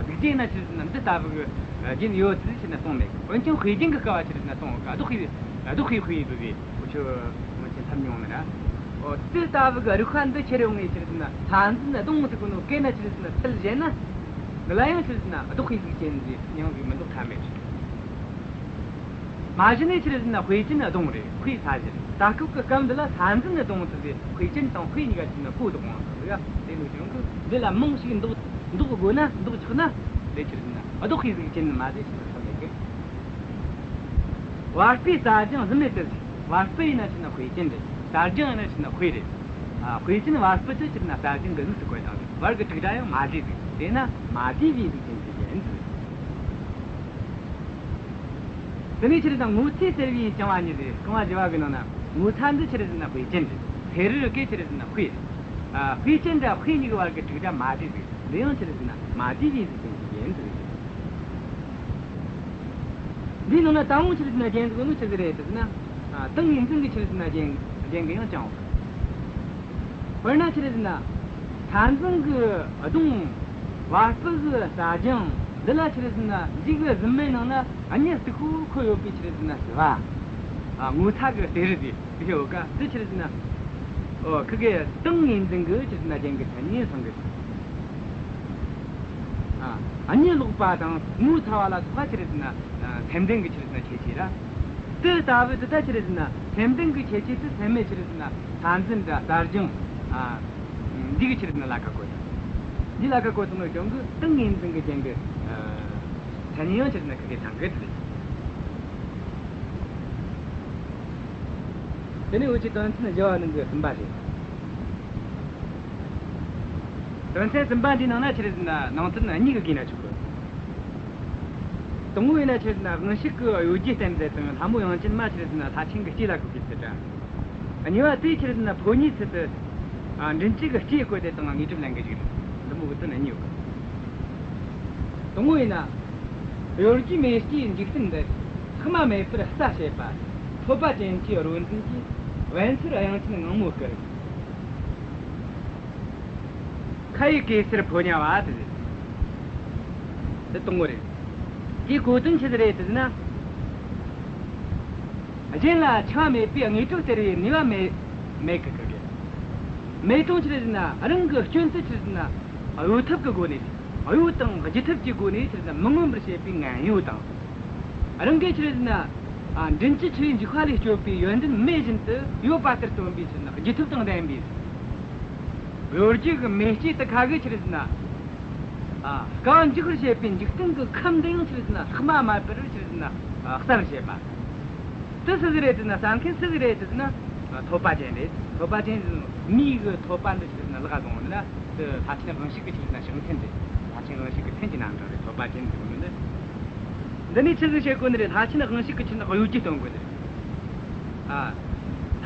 གཟུགས་ཅན་ན་ཆི་ཟེར་ན་འདི་ལྟ་བུ་གི། ཨ། རྒྱན་ཡོད་ཚུལ་ཆི་ཟེར་ན་གསུངས་མེད་གི། འོན་ཀྱང་དཔེ་རྒྱན་གྱི་སྐབས་བ་ཆི་ཟེར་ན་གསུངས་གི། བདག་པོས། བདག་པོས་དཔེ་ཡིན་པས། འུ་ཆོ་སྔོན་ཆད་འཐབ་མྱོང་ནི་ར། ཨོ། དེ་ལྟ་བུ་གི་རིགས་པ་འདི་ཁྱེར་ཡོང་ངེ་ཆི་ཟེར་ན་ས་འཛིན་གདོང་ཟེར་གོ་ནོ་གན་ན་ཆི་ཟེར་ན་ཚུལ་བཞེད་ན། འདི་ལ་ཡང་ཆི་ཟེར་ན་བདག་པོའི་གཟུགས་ཅན་ཟེར་མྱིང་ཟིག་མི་འདོགས་ཐབས་མེད། མ་གཞི་ནས་ཆི་ཟེར་ན་དཔེ་ཅན་གདོང་རེད། དཔེ་ས་གཞི་རེད། ད་སྐབས་ཀྱི་སྐབས་འདི་ལ་ས་འཛིན་གདོང་ཟེར་ཟེར་དཔེ་ཅན་དང་དཔེ་གཉིས་ཀ་ཆི་ཟེར་ན་གོ་ལྡོག་ཡང་ཟེར་ཟེར་ཡ། དེ་ནོ་ཀྱང་གི་འདི་ལ་མིང་ཞིག་འདོགས་འདོགས་དགོས་ན། འདོགས་ཆོག་ན། དེ་ཆི་ཟེར་ན་བདག་པོའི་གཟུགས་ཅན་མ་ཟེར་ཆི་ཟེར་ན་ཐབས་མེད་གི། བ་སྤུའི་རྩྭ་ལྗང་གཟིམ་མལ་དུ་ཟེར། བ་སྤུ་ཡིན་ན་ཆི་ཟེར་ན་དཔེ་ཅན་རེད། རྩྭ་ལྗང་ཡིན་ན་ཆི་ཟེར་ན་དཔེ་རེད། ཨ། དཔེ་ཅན་བ་སྤུ་དེ་ཆི་ཟེར་ན་རྩྭ་ལྗང་གི་གཟུགས་སུ་བཀོད་བཏང་ཟིག། བར་གི་དྲུག་སྒྲ་ཡང་མ་བསྡུས་ཟིག། དེས་ན་མ་བསྡུས་པའི་གཟུགས་ཅན་གྱི་རྒྱན་ཟེར། དེ་ནས་ཆི་ཟེར་ན་ངོ་ཚ་སེར་བའི་བཅིང་བ་ཉིད་ཟེར། རྐང་བ་བཞི་བ་གི་ནང་ན་ངོ་ཚ་འདི་ཆི་ཟེར་ན་དཔེ་ཅན་རེད། སེར་རི་གི་ཆི་ཟེར་ན་དཔེ་རེད། ཨ། དཔེ་ཅན་དང་དཔེ་གཉིས་ཀྱི་བར་གི་དྲུག་སྒྲ་མ་བསྡུས་ཟིག། འདི་ཡང་ཆི་ཟེར་ན་མ་བསྡུས་པའི་གཟུགས་ཅན་གྱི་རྒྱན་ཟེར། འདིའི་ནང་ན་ད་རུང་ཆི་ཟེར་ན་རྒྱན་ཟིག་ནི་ཆི་ཟིག་རེད་ཟེར་ན། ཨ། ཏིང་ངེ་འཛིན་གྱི་ཆི་ཟེར་ན་རྒྱན། རྒྱན་གྱི་ཡང་བཅིང་བ། དཔེར་ན་ཆི་ཟེར་ན། ས་འཛིན་གྱི་གདོང་། བ་སྤུ་གི་རྩྭ་ལྗང་། འདི་ལ་ཆི་ཟེར་ན་འཇིགས་གི་གཟིམ་མལ་ནང་ན་གཉིད་སྟུག་པོ་ཁུག་ཡོད་པའི་ཆི་ཟེར་ན་སོ་བ། ཨ། ངོ་ཚ་གི་སེར་རི་ཟེར། དེ་ཡོད་ཀ་དེ་ཆི་ཟེར་ན། ཨོ། ཁི་གེ་ཏིང་ངེ་འཛིན་གྱི་ཆི་ཟེར་ན་རྒྱན་གྱི་མཚན་ཉིད་སོང་གི། ཨ། གཉིད་ལོག་པ་དང་ངོ་ཚ་བ་ལ་སོགས་པ་ཆི་ཟེར་ན། ཨ། སེམས་ལྡན་གྱི་ཆི་ཟེར་ན་ཁྱད་ཆོས་ར། དེ་ལྟ་བུ་དེ་ད་ཆི་ཟེར་ན་སེམས་ལྡན་གྱི་ཁྱད་ཆོས་དེ་སེམས་མེད་ཆི་ཟེར་ན་ས་འཛིན་དང་རྩྭ་ལྗང་། ཨ། འདི་གི་ཆི་ཟེར་ན་ལ་ཁ་བཀོད་དང་། འདི་ལ་ཁ་བཀོད་སོང་ནོ་ཀྱང་གི་ཏིང་ངེ་འཛིན་གྱི་རྒྱན་གྱི། ཨ། མཚན་ཉིད་ཡང་ཆི་ཟེར་ན་ཁི་གེ་ཚང་གི་དེ་རེད། དེ་ནས་འུ་ཆོས་དོན་ཚན་བཞི་བ་ནང་གི་གསུམ་པ་རེད། དོན་ཚན་གསུམ་པ་འདིའི་ནང་ན་ཆི་ཟེར་ན་ནང་དོན་གཉིས་ཀྱི་གི་ན་ཆོག་གི། དང་པོ་ཡིན་ན་ཆི་ཟེར་ན་དབང་ཕྱུག་གི་གཡོ་སྒྱུ་བསྟན་ཟེར་དང་། ལྷ་མོ་དབྱངས་ཅན་མ་ཆི་ཟེར་ན་ལྷ་ཆེན་གྱི་ལྕེ་ལ་བཀོད་པའི་ཚུལ་དང་། གཉིས་པ་དེ་ཆི་ཟེར་ན་ཕོ་ཉའི་ཚུལ་དུ། ཨ། མགྲིན་བཅུ་གི་ལྕེ་བཀོད་དེ་དང་དངོས་གྲུབ་ལེན་གི་ཞིག་རེད། འདི་མོ་གི་དོན་གཉིས་ཡོད་གི། དང་པོ་ཡིན་ན། གཡོ་སྒྱུ་མེ་ལྕེའི་འཇིག་རྟེན་འདིར། ལྷག་མ་མེད་པར་རྩྭ་བྱེད་པ། ཐོད་པ་ཅན་གྱི་རོ་འཛིན་གྱིས། བན་ཚུར་དབྱངས་ཅན་ངང་མོ་བསྐུལ། ཁ་ཡི་གེ་སར་ཕོ་ཉ་བ་དེ། དེ་གཏོང་གི་རེད། དེའི་གོ་དོན་ཆི་ཟིག་རེད་ཟེར་ན། གཞན་ལ་འཆི་བ་མེད་པའི་དངོས་གྲུབ་སྟེར་བའི་ནུས་པ་མེད། མེད་གི་གི་གི། མེད་དོན་ཆི་རེད་ཟེར་ན། རང་གི་སྐྱོན་དེ་ཆི་རེད་ཟེར་ན། གཡོ་ཐབས་ཀྱི་སྒོ་ནས། གཡོ་དང་སྒྱུ་ཐབས་ཀྱི་སྒོ་ནས་ཆི་རེད་ཟེར་ན། མི་མངོན་པར་བྱེད་པའི་ངན་གཡོ་དང་། རང་གིས་ཆི་རེད་ཟེར་ན། ཨ། མགྲིན་བཅུ་ཆུ་ཡི་འཇིགས་པ་ལས་སྐྱོབ་པའི་ཡོན་ཏན་མེད་བཞིན་དུ་ཡོད་པ་ལྟར་སྟོན་པའི་ཆི་རེད་ཟེར་ན། སྒྱུ་ཐབས་དང་ལྡན་པའི། གཡོ་སྒྱུ་གི་མེ་ལྕེ་དེ་ཁ་གིས་ཆི་རེད་ཟེར་ན། ཨ། རྐང་འཇུག་པར་བྱེད་པའི་འཇིག་རྟེན་གྱི་ཁམས་འདི་ཡང་ཆི་རེད་ཟེར་ན། ལྷག་མ་མེད་པར་ཆི་རེད་ཟེར་ན། ཨ། གསལ་བར་བྱེད་པ། དེ་སུ་ཟིག་རེད་ཟེར་ན། གསལ་མཁན་སུ་ཟིག་རེད་ཟེར་ན། ཨ། ཐོད་པ་ཅན་རེད། ཐོད་པ་ཅན་ཟེར་ན་མིའི་གི་ཐོད་པ་འདི་ཆི་རེད་ཟེར་ན་ལག་བཟུང་བ་ན། དེ་ལྷ་ཆེན་དབང་ཕྱུག་གི་ཆི་རེད་ཟེར་ན་ཕྱག་མཚན་རེད། ལྷ་ཆེན་དབང་ཕྱུག་གི་མཚན་གྱི་རྣམ་གྲངས་རེད། ཐོད་པ་ཅན་ཟེར་གོ་ནི་འདི། འདི་ནས་ཆི་ཟིག་བཤད་དགོས་ནི་རེད། ལྷ་ཆེན་དབང་ཕྱུག་གི་ཆི་རེད་ཟེར་ན་གཡོ་སྒྱུ་སྟོན་དགོས་ནི་རེད། ཨ།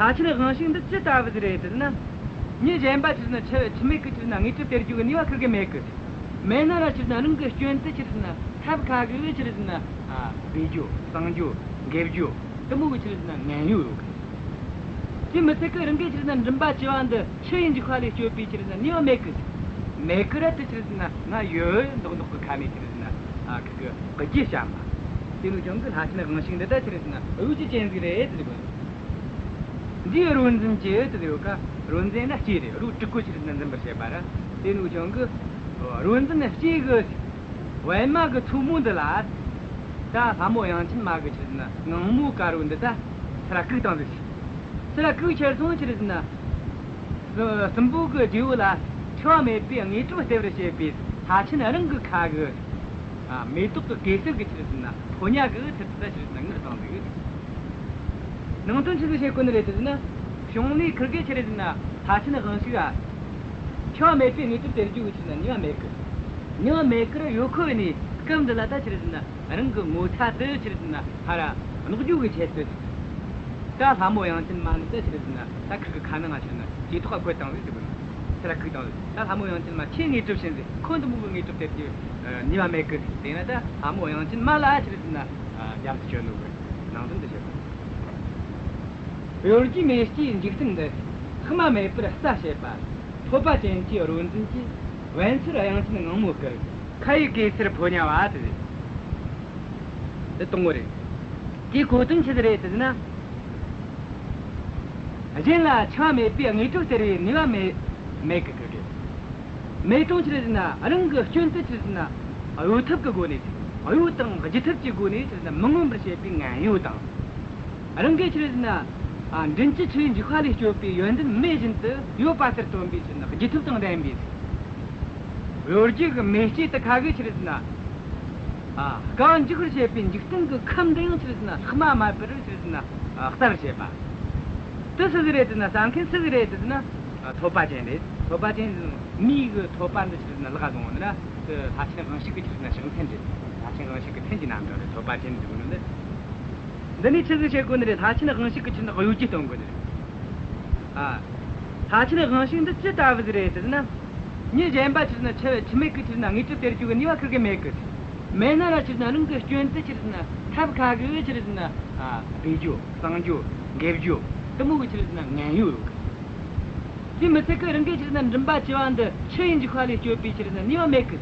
ལྷ་ཆེན་དབང་ཕྱུག་འདི་ཅི་ལྟ་བུ་ཟིག་རེད་ཟེར་ན། མི་གཞན་པ་ཆི་རེད་ཟེར་ན། འཆི་འཆི་མེད་ཀྱི་ཆི་རེད་ཟེར་ན་དངོས་གྲུབ་སྟེར་རྒྱུ་གི་ནུས་པ་ཁིར་གི་མེད་གི། མེད་ན་ར་ཆི་རེད་ཟེར་ན། རང་གི་སྐྱོན་དེ་ཆི་རེད་ཟེར་ན་ཐབས་ཁ་གིས་ཆི་རེད་ཟེར་ན། ཨ། སྦས་རྒྱུ། གསང་རྒྱུ། འགེབས་རྒྱུ། དེ་མོ་གི་ཆི་རེད་ཟེར་ན་ངན་གཡོ་ཡོད་གི། དེ་མི་ཚད་གི་རང་གིས་ཆི་རེད་ཟེར་ན་མགྲིན་པ་བཅུ་པ་འདི་ཆུ་ཡི་འཇིགས་པ་ལས་སྐྱོབ་པའི་ཆི་རེད་ཟེར་ན་ནུས་པ་མེད་གི། མེད་གི་ར་དེ་ཆི་རེད་ཟེར་ན་ང་ཡོད་མདོག་མདོག་གི་ཁ་ནས་ཆི་རེད་ཟེར་ན། ཨ། ཁི་གི་གི་རྒྱུ་བཤམས་པ། དེ་ནས་ཀྱང་གི་ལྷ་ཆེན་དབང་ཕྱུག་འདི་ད་ཆི་རེད་ཟེར་ན་གཡོ་སྒྱུ་ཅན་ཟིག་རེད་ཟེར་གོ། འདིའི་རོ་འཛིན་གྱི་དེ་ཡོད་ཀ། རོ་འཛིན་ན་ལྕེ་རེད། རོ་དྲུག་གོ་ཆི་རེད་ཟེར་ན་འཛིན་པར་བྱེད་པ་ར། དེ་ནས་ཀྱང་གི་རོ་འཛིན་ན་ལྕེ་གི། པད་མ་གི་མཚོ་མོ་འདི་ལ། ད་ལྷ་མོ་དབྱངས་ཅན་མ་གི་ཆི་རེད་ཟེར་ན་ངང་མོ་དཀར་བོ་འདི་ད་ཚུར་བཀུག་བཏང་ཟིག། ཚུར་བཀུག་ཁྱེར་སོང་ཆི་རེད་ཟེར་ན། སྲིན་སྲིན་པོ་གི་རྗེ་བོ་ལ་འཆི་བ་མེད་པའི་དངོས་གྲུབ་སྟེར་བར་བྱེད་པའི་ལྷ་ཆེན་རང་གི་ཁ་གི། ཨ། མེ་ཏོག་གི་གེ་སར་གི་ཆི་རེད་ཟེར་ན་ཕོ་ཉ་གི་ཚུལ་དུ་ད་ཆི་རེད་ཟེར་ན་མངགས་བཏང་ཟིག། ནང་དོན་ཆི་ཟིག་བཤད་གོ་ནི་རེད་ཟེར་ན། བྱུང་ནས་ཁིར་གེ་ཆི་རེད་ཟེར་ན་ལྷ་ཆེན་དབང་ཕྱུག་ག། འཆི་བ་མེད་པའི་དངོས་གྲུབ་སྟེར་རྒྱུ་གི་ཆི་རེད་ཟེར་ན་ནུས་པ་མེད་གི། ནུས་པ་མེད་གི་ར་ཡོད་ཁོ་ནས་སྐབས་འདི་ལ་ད་ཆི་རེད་ཟེར་ན་རང་གི་ངོ་ཚ་དེ་ཆི་རེད་ཟེར་ན་ཕར་ར་གནོག་རྒྱུ་གི་ཆེད་དུ། ད་ལྷ་མོ་དབྱངས་ཅན་མ་ནི་ད་ཆི་རེད་ཟེར་ན་ད་ཁིར་གི་ཁ་ནང་ང་ཆི་རེད་ཟེར་ན་ལྕེ་ཐོག་ག་བཀོད་བཏང་ཟིག་ཟེར་གོ་ནི། ཚུར་བཀུག་བཏང་ཟིག། ད་ལྷ་མོ་དབྱངས་ཅན་མ་ཁྱེད་དངོས་གྲུབ་བྱིན་ཟིག། ཁོ་འདི་མོ་གི་དངོས་གྲུབ་སྟེར་རྒྱུ་ནུས་པ་མེད་གི། དེས་ན་ད་ལྷ་མོ་དབྱངས་ཅན་མ་ལ་ཆི་རེད་ཟེར་ན་རྒྱབ་ཏུ་བསྐྱོན་ནོ་གི་ནང་དོན་དེ་བཤད་གོ། གཡོ་སྒྱུའི་མེ་ལྕེའི་འཇིག་རྟེན་འདི། ལྷག་མ་མེད་པར་གསལ་བྱེད་པ། ཐོད་པ་ཅན་གྱི་རོ་འཛིན་གྱིས། བན་ཚུར་དབྱངས་ཅན་ངང་མོ་བསྐུལ། ཁ་ཡི་གེ་སར་ཕོ་ཉ་བ་དེ་རེད། དེ་གཏོང་གི་རེད། དེའི་གོ་དོན་ཆི་ཟིག་རེད་ཟེར་ན། གཞན་ལ་འཆི་བ་མེད་པའི་དངོས་གྲུབ་སྟེར་བའི་ནུས་པ་མེད། མེད་གི་གི་གི། མེད་དོན་ཆི་རེད་ཟེར་ན། རང་གི་སྐྱོན་དེ་ཆི་རེད་ཟེར་ན། གཡོ་ཐབས་ཀྱི་སྒོ་ནས། གཡོ་དང་སྒྱུ་ཐབས་ཀྱི་སྒོ་ནས་ཆི་རེད་ཟེར་ན་མི་མངོན་པར་བྱེད་པའི་ངན་གཡོ་དང་། རང་གིས་ཆི་རེད་ཟེར་ན། ཨ། མགྲིན་བཅུ་ཆུ་ཡི་འཇིགས་པ་ལས་སྐྱོབ་པའི་ཡོན་ཏན་མེད་བཞིན་དུ་ཡོད་པ་ལྟར་སྟོན་པའི་ཆི་རེད་ཟེར་ན་སྒྱུ་ཐབས་དང་ལྡན་པའི། གཡོ་སྒྱུ་གི་མེ་ལྕེ་དེ་ཁ་གིས་ཆི་རེད་ཟེར་ན། ཨ། རྐང་འཇུག་པར་བྱེད་པའི་འཇིག་རྟེན་གྱི་ཁམས་འདི་ཡང་ཆི་རེད་ཟེར་ན་ལྷག་མ་མེད་པར་ཆི་རེད་ཟེར་ན་གསལ་བར་བྱེད་པ། དེ་སུ་ཟིག་རེད་ཟེར་ན། གསལ་མཁན་སུ་ཟིག་རེད་ཟེར་ན། ཨ། ཐོད་པ་ཅན་རེད། ཐོད་པ་ཅན་ཟེར་ན་མིའི་གི་ཐོད་པ་འདི་ཆི་རེད་ཟེར་ན་ལག་བཟུང་བ་ན་དེ་ལྷ་ཆེན་དབང་ཕྱུག་གི་ཆི་རེད་ཟེར་ན་ཕྱག་མཚན་རེད། ལྷ་ཆེན་དབང་ཕྱུག་གི་མཚན་གྱི་རྣམ་གྲངས་རེད། ཐོད་པ་ཅན་ཟེར་གོ་ནི་འདི། འདི་ནས་ཆི་ཟིག་བཤད་དགོས་ནི་རེད། ལྷ་ཆེན་དབང་ཕྱུག་གི་ཆི་རེད་ཟེར་ན་གཡོ་སྒྱུ་སྟོན་དགོས་ནི་རེད། ཨ། ལྷ་ཆེན་དབང་ཕྱུག་འདི་ཅི་ལྟ་བུ་ཟིག་རེད་ཟེར་ན། མི་གཞན་པ་ཆི་རེད་ཟེར་ན་འཆི་འཆི་མེད་ཀྱི་ཆི་རེད་ཟེར་ན་དངོས་གྲུབ་སྟེར་རྒྱུ་གི་ནུས་པ་ཁིར་གི་མེད་གི། མེད་ན་ར་ཆི་རེད་ཟེར་ན་རང་གི་སྐྱོན་དེ་ཆི་རེད་ཟེར་ན་ཐབས་ཁ་གིས་ཆི་རེད་ཟེར་ན། ཨ། སྦས་རྒྱུ། གསང་རྒྱུ། འགེབས་རྒྱུ། དེ་མོ་གི་ཆི་རེད་ཟེར་ན་ངན་གཡོ་ཡོད་གི། དེ་མི་ཚད་གི་རང་གིས་ཆི་རེད་ཟེར་ན་མགྲིན་པ་བཅུ་པ་འདི་ཆུ་ཡི་འཇིགས་པ་ལས་སྐྱོབ་པའི་ཆི་རེད་ཟེར་ན་ནུས་པ་མེད་གི།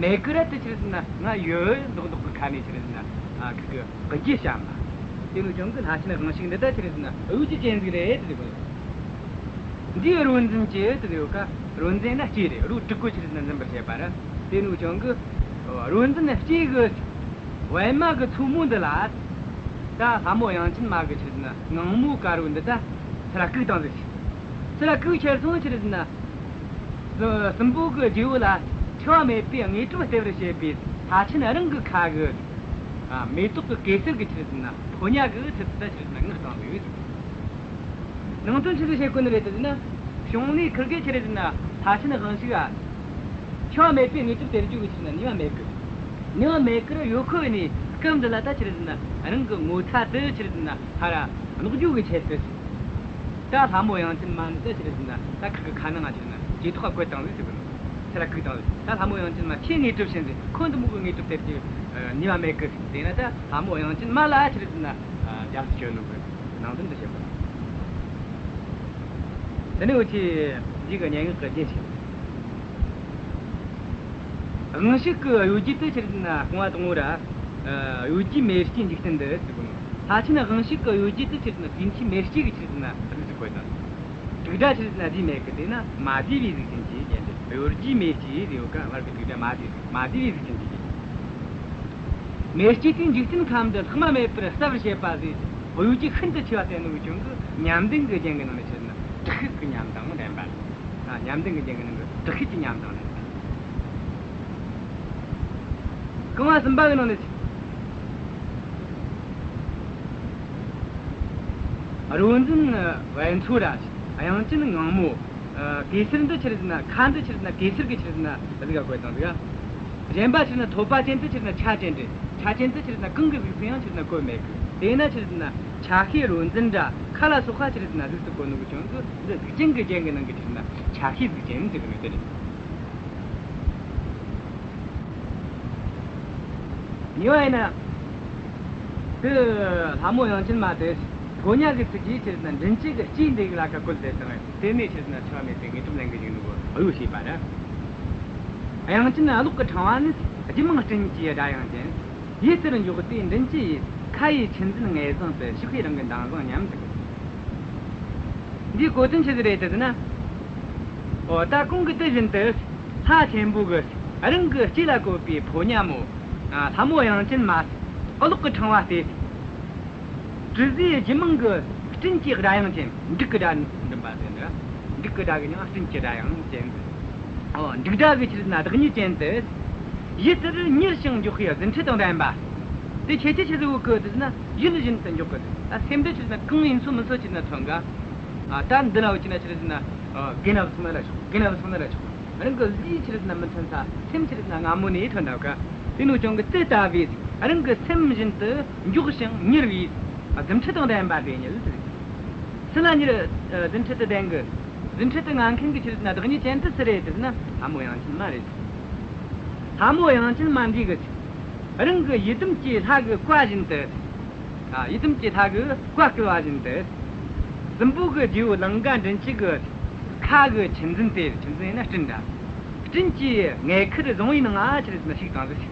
མེད་གི་ར་དེ་ཆི་རེད་ཟེར་ན་ང་ཡོད་མདོག་མདོག་གི་ཁ་ནས་ཆི་རེད་ཟེར་ན། ཨ། ཁི་གི་གི་རྒྱུ་བཤམས་པ། དེ་ནས་ཀྱང་གི་ལྷ་ཆེན་དབང་ཕྱུག་འདི་ད་ཆི་རེད་ཟེར་ན་གཡོ་སྒྱུ་ཅན་ཟིག་རེད་ཟེར་གོ། འདིའི་རོ་འཛིན་གྱི་དེ་ཡོད་ཀ། རོ་འཛིན་ན་ལྕེ་རེད། རོ་དྲུག་གོ་ཆི་རེད་ཟེར་ན་འཛིན་པར་བྱེད་པ་ར། དེ་ནས་ཀྱང་གི་རོ་འཛིན་ན་ལྕེ་གི། པད་མ་གི་མཚོ་མོ་འདི་ལ། ད་ལྷ་མོ་དབྱངས་ཅན་མ་གི་ཆི་རེད་ཟེར་ན་ངང་མོ་དཀར་བོ་འདི་ད་ཚུར་བཀུག་བཏང་ཟིག། ཚུར་བཀུག་ཁྱེར་སོང་ཆི་རེད་ཟེར་ན། སྲིན་སྲིན་པོ་གི་རྗེ་བོ་ལ་འཆི་བ་མེད་པའི་དངོས་གྲུབ་སྟེར་བར་བྱེད་པའི་ལྷ་ཆེན་རང་གི་ཁ་གི། ཨ། མེ་ཏོག་གི་གེ་སར་གི་ཆི་རེད་ཟེར་ན་ཕོ་ཉ་གི་ཚུལ་དུ་ད་ཆི་རེད་ཟེར་ན་མངགས་བཏང་ཟིག། ནང་དོན་ཆི་ཟིག་བཤད་གོ་ནི་རེད་ཟེར་ན། བྱུང་ནས་ཁིར་གེ་ཆི་རེད་ཟེར་ན་ལྷ་ཆེན་དབང་ཕྱུག་ག། འཆི་བ་མེད་པའི་དངོས་གྲུབ་སྟེར་རྒྱུ་གི་ཆི་རེད་ཟེར་ན་ནུས་པ་མེད་གི། ནུས་པ་མེད་གི་ར་ཡོད་ཁོ་ནས་སྐབས་འདི་ལ་ད་ཆི་རེད་ཟེར་ན་རང་གི་ངོ་ཚ་དེ་ཆི་རེད་ཟེར་ན་ཕར་ར་གནོག་རྒྱུ་གི་ཆེད་དུ། ད་ལྷ་མོ་དབྱངས་ཅན་མ་ནི་ད་ཆི་རེད་ཟེར་ན་ད་ཁིར་གི་ཁ་ནང་ང་ཆི་རེད་ཟེར་ན་ལྕེ་ཐོག་ག་བཀོད་བཏང་ཟིག་ཟེར་གི་ནོ། ཚུར་བཀུག་བཏང་ཟིག། ད་ལྷ་མོ་དབྱངས་ཅན་མ་ཁྱེད་དངོས་གྲུབ་བྱིན་ཟིག། ཁོ་འདི་མོ་གི་དངོས་གྲུབ་སྟེར་རྒྱུ་ནུས་པ་མེད་གི། དེས་ན་ད་ལྷ་མོ་དབྱངས་ཅན་མ་ལ་ཆི་རེད་ཟེར་ན་རྒྱབ་སྐྱོར་ནོ་གི། ནང་དོན་དུ་བཤད་པ། དེ་ནས་འུ་ཆོས་འདི་གི་སྙན་ངག་གི་རྒྱན་ཞིག་དབང་ཕྱུག་གི་གཡོ་སྒྱུ་དེ་ཆི་རེད་ཟེར་ན་རྐང་བ་དང་པོ་ར། ཨ། གཡོ་སྒྱུའི་མེ་ལྕེ་འཇིག་རྟེན་འདི་ཟེར་གོ་ནོ། ལྷ་ཆེན་དབང་ཕྱུག་གི་གཡོ་སྒྱུ་དེ་ཆི་རེད་ཟེར་ན་དུས་མཐའི་མེ་ལྕེ་གི་ཆི་རེད་ཟེར་ན་གཟུགས་སུ་བཀོད་དང་། དྲུག་སྒྲ་ཆི་རེད་ཟེར་ན་བསྡུས་མེད་གི། དེས་ན་མ་བསྡུས་པའི་གཟུགས་ཅན་གྱི་རྒྱན་ཏེ། གཡོ་སྒྱུའི་མེ་ལྕེ་ཟེར་ཡོད་ཀ། བར་གྱི་དྲུག་སྒྲ་མ་བསྡུས། མ་བསྡུས་པའི་གཟུགས་ཅན་གྱི་རྒྱན། མེ་ལྕེ་དེས་འཇིག་རྟེན་ཁམས་འདི་ལྷག་མ་མེད་པར་གསལ་བར་བྱེད་པ་ཟེར། གཡོ་སྒྱུ་ཤིན་ཏུ་ཆེ་བ་བསྟན་ནོ་གི་རྐྱེན་གྱིས་ཉམས་ལྡན་གྱི་རྒྱན་གྱི་ནང་ནས་ཆི་རེད་ཟེར་ན་དྲག་ཤུལ་གྱི་ཉམས་དང་ལྡན་པ། ཨ། ཉམས་ལྡན་གྱི་རྒྱན་གྱི་ནང་གི་དྲག་ཤུལ་གྱི་ཉམས་དང་ལྡན་པ། རྐང་བ་གསུམ་པ་གི་ནང་ནས། རོ་འཛིན་བལ་མཚོ་ར། དབྱངས་ཅན་ངང་མོ། ཨ། གེ་སར་འདི་ཆི་རེད་ཟེར་ན། ཁ་འདི་ཆི་རེད་ཟེར་ན་གེ་སར་གི་ཆི་རེད་ཟེར་ན་གཟུགས་ཀ་བཀོད་བཏང་ཟིག། གཞན་པ་ཆི་རེད་ཟེར་ན་ཐོད་པ་ཅན་དེ་ཆི་རེད་ཟེར་ན་ཆ་ཅན་ཏེ། ཆ་ཅན་དེ་ཆི་རེད་ཟེར་ན་གང་གི་གཟུགས་སུ་ཡང་ཆི་རེད་ཟེར་ན་བཀོད་མེད་གི། དེས་ན་ཆི་རེད་ཟེར་ན་ཆ་ཤས་རོ་འཛིན་ར་ཁ་ལ་སོགས་པ་ཆི་རེད་ཟེར་ན་གཟུགས་སུ་བཀོད་ནོ་གི་རྐྱེན་གྱིས་འདི་གཟུགས་ཅན་གྱི་རྒྱན་གྱི་ནང་གི་ཆི་རེད་ཟེར་ན་ཆ་ཤས་གཟུགས་ཅན་ཟེར་གི་ནོ་དེ་རེད། གཉིས་པ་ཡིན་ན། དེ་ལྷ་མོ་དབྱངས་ཅན་མ་དེ་ཕོ་ཉ་གི་ཚུལ་གྱིས་ཆི་རེད་ཟེར་ན་མགྲིན་བཅུ་གི་ལྕེ་འདི་གི་ལ་ཁ་བཀོད་དེ་དང་། དེ་ནས་ཆི་རེད་ཟེར་ན་འཆི་བ་མེད་པའི་དངོས་གྲུབ་ལེན་གི་ཡོད་ནོ་གི་གཡོ་བྱས་པ་རེད། དབྱངས་ཅན་གློག་གི་ཕྲེང་བ་ནི། རྒྱུད་མང་སྤྲིན་གྱི་སྒྲ་དབྱངས་ཅན། ཡིད་ལྟར་མགྱོགས་པའི་མགྲིན་བཅུ་ཡིས། ཁ་ཡི་ཆུ་འཛིན་ངད་བཟུང་སྟེ། ཕྱུག་པའི་རང་གི་མདངས་བཟང་སྙམ་ཟེར། འདིའི་གོ་དོན་ཆི་ཟིག་རེད་ཟེར་ན། འོ། ད་གོང་གི་དེ་བཞིན་དུ་ལྷ་ཆེན་པོ་གིས་རང་གི་ལྕེ་ལ་བཀོད་པའི་ཕོ་ཉ་མོ། ཨ། ལྷ་མོ་དབྱངས་ཅན་མ། གློག་གི་ཕྲེང་བ་སྟེ། དྲི་ཟའི་རྒྱུད་མང་གི་སྤྲིན་གྱི་སྒྲ་དབྱངས་ཅན། འབྲུག་གི་སྒྲ་འདོན་པ་དེ་འདྲ། འབྲུག་གི་སྒྲ་གི་མིང་སྤྲིན་གྱི་སྒྲ་དབྱངས་ཅན། འོ། འབྲུག་སྒྲ་གི་ཆི་རེད་ཟེར་ན་བདག་ཉིད་ཅན་དུ། ཡིད་ལྟར་མྱུར་ཞིང་མགྱོགས་པའི་རྫུ་འཕྲུལ་དང་ལྡན་པ། དེ་ཁྱེད་ཀྱིས་ཆི་ཟིག་བོ་གི་དེ་ཟེར་ན་ཡུལ་བཞིན་དུ་མགྱོགས་གི། ད་སེམས་འདི་ཆི་རེད་ཟེར་ན་གང་ཡིན་ཚོད་མིན་ཚོད་ཆི་རེད་ཟེར་ན་ཐོན་ག། ཨ། ད་འདི་ན་འུ་ཆི་ན་ཆི་རེད་ཟེར་ན། ཨ། རྒན་ན་བུད་སོང་ན་ར་ཆོག། རྒན་ན་བུད་སོང་ན་ར་ཆོག། རང་གི་ལུས་ཆི་རེད་ཟེར་ན་མི་ཐོན་ས། སེམས་ཆི་རེད་ཟེར་ན་སྔ་མོ་ནས་ཐོན་འདུག་ག། དེ་ནོ་ཅང་གི་དེ་ལྟ་བུའི་རང་གི་སེམས་བཞིན་དུ་མགྱོགས་ཤིང་མྱུར་བའི་རྫུ་འཕྲུལ་དང་ལྡན་པ་དེ་ཉིད་ཟེར། སུ་ལ་མྱུར་རྫུ་འཕྲུལ་དུ་ལྡན་གི། རྫུ་འཕྲུལ་དུ་མངའ་མཁན་གི་ཆི་རེད་ཟེར་ན་བདག་ཉིད་ཅན་དེ་སུ་རེད་ཟེར་ན་ལྷ་མོ་དབྱངས་ཅན་མ་རེད། ལྷ་མོ་དབྱངས་ཅན་མ་འདི་གིས་རང་གི་ཡི་དམ་གྱི་ལྷ་གི་བཀའ་བཞིན་དུ། ཨ། ཡི་དམ་གྱི་ལྷ་གི་བཀའ་བསྐུལ་བ་བཞིན་དུ། སྲིན་པོ་གི་རྗེ་བོ་ལང་ཀ་མགྲིན་བཅུ་གི་ཁ་གི་ཆུ་འཛིན་དེ། ཆུ་འཛིན་ཡིན་ན་སྤྲིན་འདྲ། སྤྲིན་གྱི་མངལ་ཁུར་བཟང་བོའི་ནང་ང་ཆི་རེད་ཟེར་ན་ཞུགས་བཏང་ཟིག།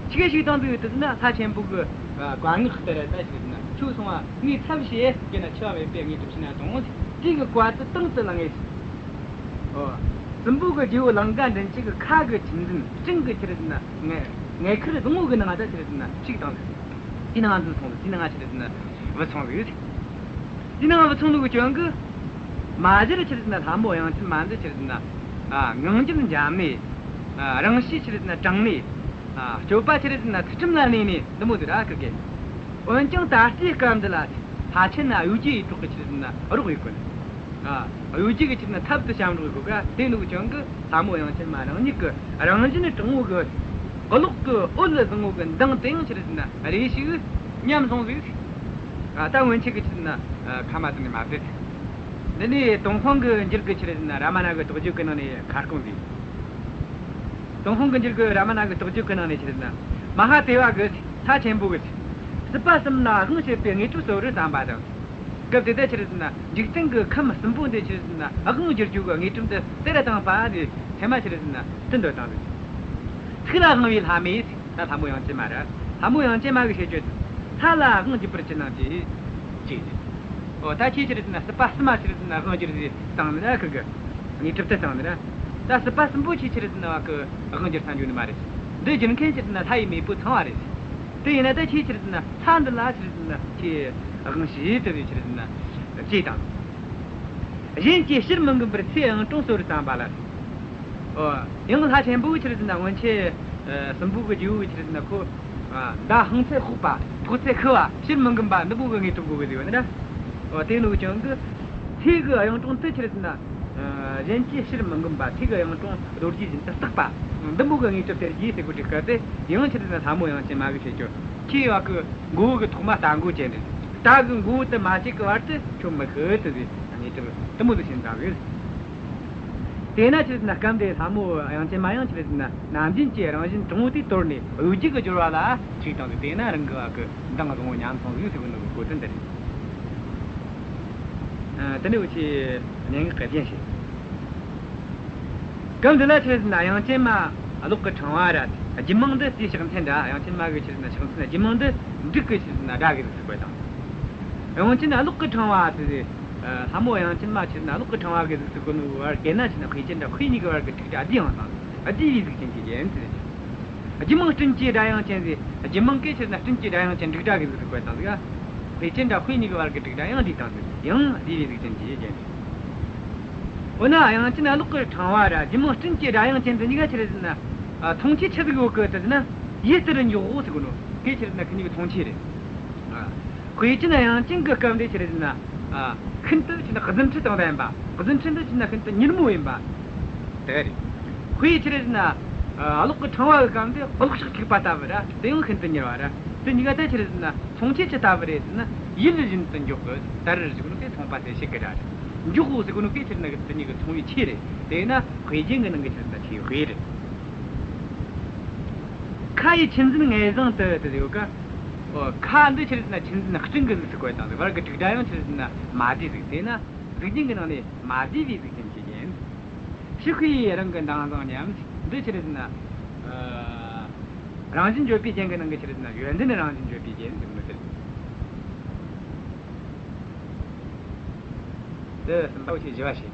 ཆི་གེ་ཞུགས་བཏང་ཟིག་ཡོད་དུ་ཟེར་ན་ལྷ་ཆེན་པོ་གི་བཀའ་མངགས་ལྟར་ད་ཆི་རེད་ཟེར་ན་ཁྱོད་སོང་བ་ངའི་ཚབ་བྱས་གི་ན་འཆི་བ་མེད་པའི་དངོས་གྲུབ་བྱིན་ན་དང་། དེ་གི་བཀའ་དེ་དང་དུ་བླངས་ངེས། ཨོ། སྲིན་པོ་གི་རྗེ་བོ་ལང་ཀ་མགྲིན་བཅུ་གི་ཁ་གི་ཆུ་འཛིན་སྤྲིན་གི་ཆི་རེད་ཟེར་ན་མངལ་མངལ་ཁུར་བཟང་བོ་གི་ནང་ང་ད་ཆི་རེད་ཟེར་ན་ཞུགས་བཏང་ཟིག། དེའི་ནང་འཛུལ་སོང་ཟིག། དེའི་ནང་ང་ཆི་རེད་ཟེར་ན་བུད་སོང་ཟིག། དེའི་ནང་ང་བུད་སོང་ནོ་གི་རྐྱེན་གིས། མ་གཞིར་ཆི་རེད་ཟེར་ན་ལྷ་མོ་དབྱངས་ཅན་མ་འདི་ཆི་རེད་ཟེར་ན། ཨ། ངང་རྒྱུད་འཇམ་ནས། ཨ། རང་གཤིས་ཆི་རེད་ཟེར་ན་དྲང་ནས། ཨ། སྤྱོད་པ་ཆི་རེད་ཟེར་ན་ཚུལ་ཁྲིམས་ལ་གནས་ནས་འདི་མོ་ཟིག་ར་ཁུར་གི། འོན་ཀྱང་ད་ལྟའི་སྐབས་འདི་ལ་ལྷ་ཆེན་ན་གཡོ་སྒྱུ་ཡེ་གྲོགས་གི་ཆི་རེད་ཟེར་ན་རོགས་ཡེ་དགོས། ཨ། གཡོ་སྒྱུ་གི་ཆི་རེད་ཟེར་ན་ཐབས་དེ་བཤམས་རོགས་ཡེ་དགོས་ག། དེ་ནོ་གི་རྐྱེན་གིས་ལྷ་མོ་དབྱངས་ཅན་མ་རང་ཉིད་ཀྱི་རང་བཞིན་དྲང་བོ་གི་གློག་གི་འོད་བཟང་བོ་གི་མདངས་དེ་ཡང་ཆི་རེད་ཟེར་ན་རེ་ཞིག་ཉམས་སོང་ཟིག། ཨ། ད་སྔོན་ཆད་ཀྱི་ཆི་རེད་ཟེར་ན་ཁ་མ་དེ་ནས་མ་ཟད། འདི་ནས་ཏུན་ཧོང་གི་འགྱུར་གི་ཆི་རེད་ཟེར་ན་རཱ་མ་ན་གི་རྟོགས་བརྗོད་ཀྱི་ནང་ནས་ཁ་སྐོང་ཟིག། ཏུན་ཧོང་གི་འགྱུར་གི་རཱ་མ་ན་གི་རྟོགས་བརྗོད་ཀྱི་ནང་ནས་ཆི་རེད་ཟེར་ན། མ་ཧཱ་དེ་བ་གིས། ལྷ་ཆེན་པོ་གིས། སྲིད་པ་གསུམ་ལ་དབང་བྱེད་པའི་དངོས་གྲུབ་སྩོལ་བར་བསམ་པ་དང་། སྐབས་དེ་དག་ཆི་རེད་ཟེར་ན་འཇིག་རྟེན་གྱི་ཁམས་གསུམ་པོ་འདི་ཆི་རེད་ཟེར་ན་དབང་བསྒྱུར་རྒྱུ་གི་དངོས་གྲུབ་འདི་སྟེར་ར་བཏང་པ་དེ་ཚད་མ་ཆི་རེད་ཟེར་ན་དེ་འདོད་བཏང་ཟིག། ཐུགས་ལ་དབང་བའི་ལྷ་མོས། ད་ལྷ་མོ་དབྱངས་ཅན་མ་ར། ལྷ་མོ་དབྱངས་ཅན་མ་གིས་བཤད་རྒྱུ། ལྷ་ལ་དབང་བགྱིད་པར་ཅི་གནང་ཅེས། ཅེས། འོ། ད་ཁྱེད་ཆི་རེད་ཟེར་ན་སྲིད་པ་གསུམ་མ་ཆི་རེད་ཟེར་ན་དབང་བསྒྱུར་ཟིག་བཏང་ནི་ར་ཁུར་གི། དངོས་གྲུབ་དེ་བཏང་ནི་ར། ད་སྲིད་པ་གསུམ་པོ་ཁྱེད་ཆི་རེད་ཟེར་ན་བ་གི་དབང་བསྒྱུར་ས་འཇུག་ནི་མ་རེད། འདི་བསྒྱུར་མཁན་ཆི་རེད་ཟེར་ན་ལྷ་ཡི་མེས་པོ་ཚངས་པ་རེད། དེ་ཡིན་ན་ད་ཁྱེད་ཆི་རེད་ཟེར་ན་ལྷ་འདི་ལ་ཆི་རེད་ཟེར་ན་ཁྱེད་དབང་བྱེད་དེ་བས་ཆི་རེད་ཟེར་ན་ཅེས་དང་། གཞན་གྱིས་ཕྱིར་མི་འགུམ་པར་ཚེ་ཨང་གྲོངས་གསོལ་བར་བསམ་པ་ལ། ཨོ། ཡང་ལྷ་ཆེན་པོ་ཆི་རེད་ཟེར་ན་སྔོན་ཆད། ཨ། སྲིན་པོ་གི་རྗེ་བོ་གིས་ཆི་རེད་ཟེར་ན་ཁོ། ཨ། མདའ་འཕངས་ཚད་ཕོག་པ། ཕོག་ཚད་ཤི་བ། ཕྱིར་མི་འགུམ་པ་འདི་མོ་གི་དངོས་གྲུབ་དགོས་གི་ཟེར་བ་ནི་ར། ཨོ། དེ་ནོ་གི་རྐྱེན་གིས། ཚེ་གི་གཡུང་དྲུང་དེ་ཆི་རེད་ཟེར་ན། ཨ། གཞན་གྱིས་ཕྱིར་མི་འགུམ་པ། ཚེ་གི་གཡུང་དྲུང་རྡོ་རྗེ་བཞིན་དུ་བརྟག་པ། འདི་མོ་གི་དངོས་གྲུབ་སྟེར་རྒྱུ་ཟེར་གོ་དུས་སྐབས་དེ་ཡང་ཆི་རེད་ཟེར་ན་ལྷ་མོ་དབྱངས་ཅན་མ་གིས་བཤད་རྒྱུ། ཁྱེད་བ་གི་མགོ་བོ་གི་ཐོག་མ་རྟ་མགོ་ཅན་རེད། རྟ་གི་མགོ་བོ་དེ་མ་བཅད་གི་བར་དུ་ཁྱོད་མི་ཤི་དེ་ཟེར། དངོས་གྲུབ་དེ་མོ་ཟིག་བྱིན་བཏང་གི། དེས་ན་ཆི་རེད་ཟེར་ན་སྐབས་དེར་ལྷ་མོ་དབྱངས་ཅན་མ་ཡང་ཆི་རེད་ཟེར་ན་ནམ་རྒྱུན་གྱི་རང་བཞིན་དྲང་བོ་དེ་དོར་ནས་གཡོ་སྒྱུ་གི་སྦྱོར་བ་ལ་ཞུགས་བཏང་ཟིག། དེས་ན་རང་གི་བ་གི་མདངས་བཟང་བོ་ཉམས་སོང་ཟིག་ཟེར་གོ་ནོ་གི་གོ་དོན་དེ་རེད། ཨ། དེ་ནས་འུ་ཆོས་སྙན་ངག་གི་རྒྱན་བཤད། སྐབས་འདི་ལ་ཆི་ཟེར་ན་དབྱངས་ཅན་མ་གློག་གི་ཕྲེང་བ་ར། རྒྱུད་མངས་འདི་དེའི་ཕྱག་མཚན་ར། དབྱངས་ཅན་མ་གི་ཆི་ཟེར་ན་ཕྱག་མཚན། རྒྱུད་མངས་འདི་འབྲུག་གི་ཆི་ཟེར་ན་སྒྲ་གི་གཟུགས་སུ་བཀོད་དང་། དབྱངས་ཅན་གློག་གི་ཕྲེང་བ་དེ། ཨ། ལྷ་མོ་དབྱངས་ཅན་མ་ཆི་ཟེར་ན་གློག་གི་ཕྲེང་བ་གི་གཟུགས་སུ་བཀོད་ནོ་བར་གྱི་ན་ཆི་ཟེར་ན་དཔེ་ཅན་ར་དཔེ་གཉིས་ཀྱི་བར་གྱི་དྲུག་སྒྲ་བསྡུས་ཡོང་དང་། བསྡུས་པའི་གཟུགས་ཅན་གྱི་རྒྱན་ཟེར། རྒྱུད་མངས་སྤྲིན་གྱི་སྒྲ་དབྱངས་ཅན་ཟེར། རྒྱུད་མངས་ཀྱི་ཆི་ཟེར་ན་སྤྲིན་གྱི་སྒྲ་དབྱངས་ཅན་དྲུག་སྒྲ་གི་གཟུགས་སུ་བཀོད་དང་ཟིག། དཔེ་ཅན་ར་དཔེ་གཉིས་ཀྱི་བར་གྱི་དྲུག་སྒྲ་ཡང་བསྡུས་དང་ཟིག། ཡང་བསྡུས་པའི་གཟུགས་ཅན་གྱི་རྒྱན་ཟེར། འོ་ན་དབྱངས་ཅན་གློག་གི་ཕྲེང་བ་ར་རྒྱུད་མངས་སྤྲིན་གྱི་སྒྲ་དབྱངས་ཅན་དེ་གཉིས་ཀ་ཆི་ཟེར་ན། ཨ། མཚུངས་ཆོས་ཆི་ཟིག་ཡོད་གི་ཟེར་ན། ཡིད་ལྟར་མགྱོགས་ཟེར་གོ་ནོ། དེ་ཆི་ཟེར་ན་ཁོ་གཉིས་ཀྱི་མཚུངས་ཆོས་རེད། ཨ། དཔེ་ཅན་དབྱངས་ཅན་གྱི་སྐབས་འདི་ཆི་ཟེར་ན། ཨ། ཤིན་ཏུ་ཆི་ཟེར་ན་རྫུ་འཕྲུལ་དང་ལྡན་པ། རྫུ་འཕྲུལ་འདི་ཆི་ཟེར་ན་ཤིན་ཏུ་མྱུར་མོ་ཡིན་པ། དེ་རེད། དཔེ་ཆི་ཟེར་ན། ཨ། གློག་གི་ཕྲེང་བ་གི་སྐབས་འདི་གློག་ཞགས་འཁྱུག་པ་ལྟ་བུ་ར། དེ་ཡང་ཤིན་ཏུ་མྱུར་བ་ར། དེ་གཉིས་ཀ་ད་ཆི་ཟེར་ན་མཚུངས་ཆོས་ཅི་ལྟ་བུ་རེད་ཟེར་ན། ཡིད་བཞིན་དུ་མགྱོགས་གི། ད་རེས་ཟེར་གོ་ནོ་དེ་མཚུངས་པ་གསལ་བྱེད་ཀྱི་སྒྲ་རེད། མགྱོགས་ཟེར་གོ་ནོ་དེ་ཆི་ཟེར་ན་དེ་གཉིས་ཀྱི་མཚུངས་པའི་ཆོས་རེད། དེས་ན་དཔེ་རྒྱན་གྱི་ནང་གི་ཆི་ཟེར་ན་ཆོས་དཔེ་རེད། ཁ་ཡི་ཆུ་འཛིན་ངད་བཟང་དུ་དེ་ཡོད་ཀ། ཨོ། ཁ་འདི་ཆི་ཟེར་ན་ཆུ་འཛིན་སྤྲིན་གྱི་གཟུགས་སུ་བཀོད་དང་ཟིག། བར་གྱི་དྲུག་སྒྲ་ཡང་ཆི་ཟེར་ན་མ་བསྡུས་ཟིག། དེས་ན་གཟུགས་རྒྱན་གྱི་ནང་ནས་མ་བསྡུས་པའི་གཟུགས་ཅན་གྱི་རྒྱན། ཕྱི་ཁུ་ཡིས་རང་གི་མདངས་བཟང་ཉམས། འདི་ཆི་ཟེར་ན། ཨ། རང་བཞིན་བརྗོད་པའི་རྒྱན་གྱི་ནང་གི་ཆི་ཟེར་ན་ཡོན་ཏན་རང་བཞིན་བརྗོད་པའི་རྒྱན་ཟེར་གོ་ནོ་དེ་རེད། འདི་གསུམ་པ་བོ་ཆེ་བཞི་བ་བཤད།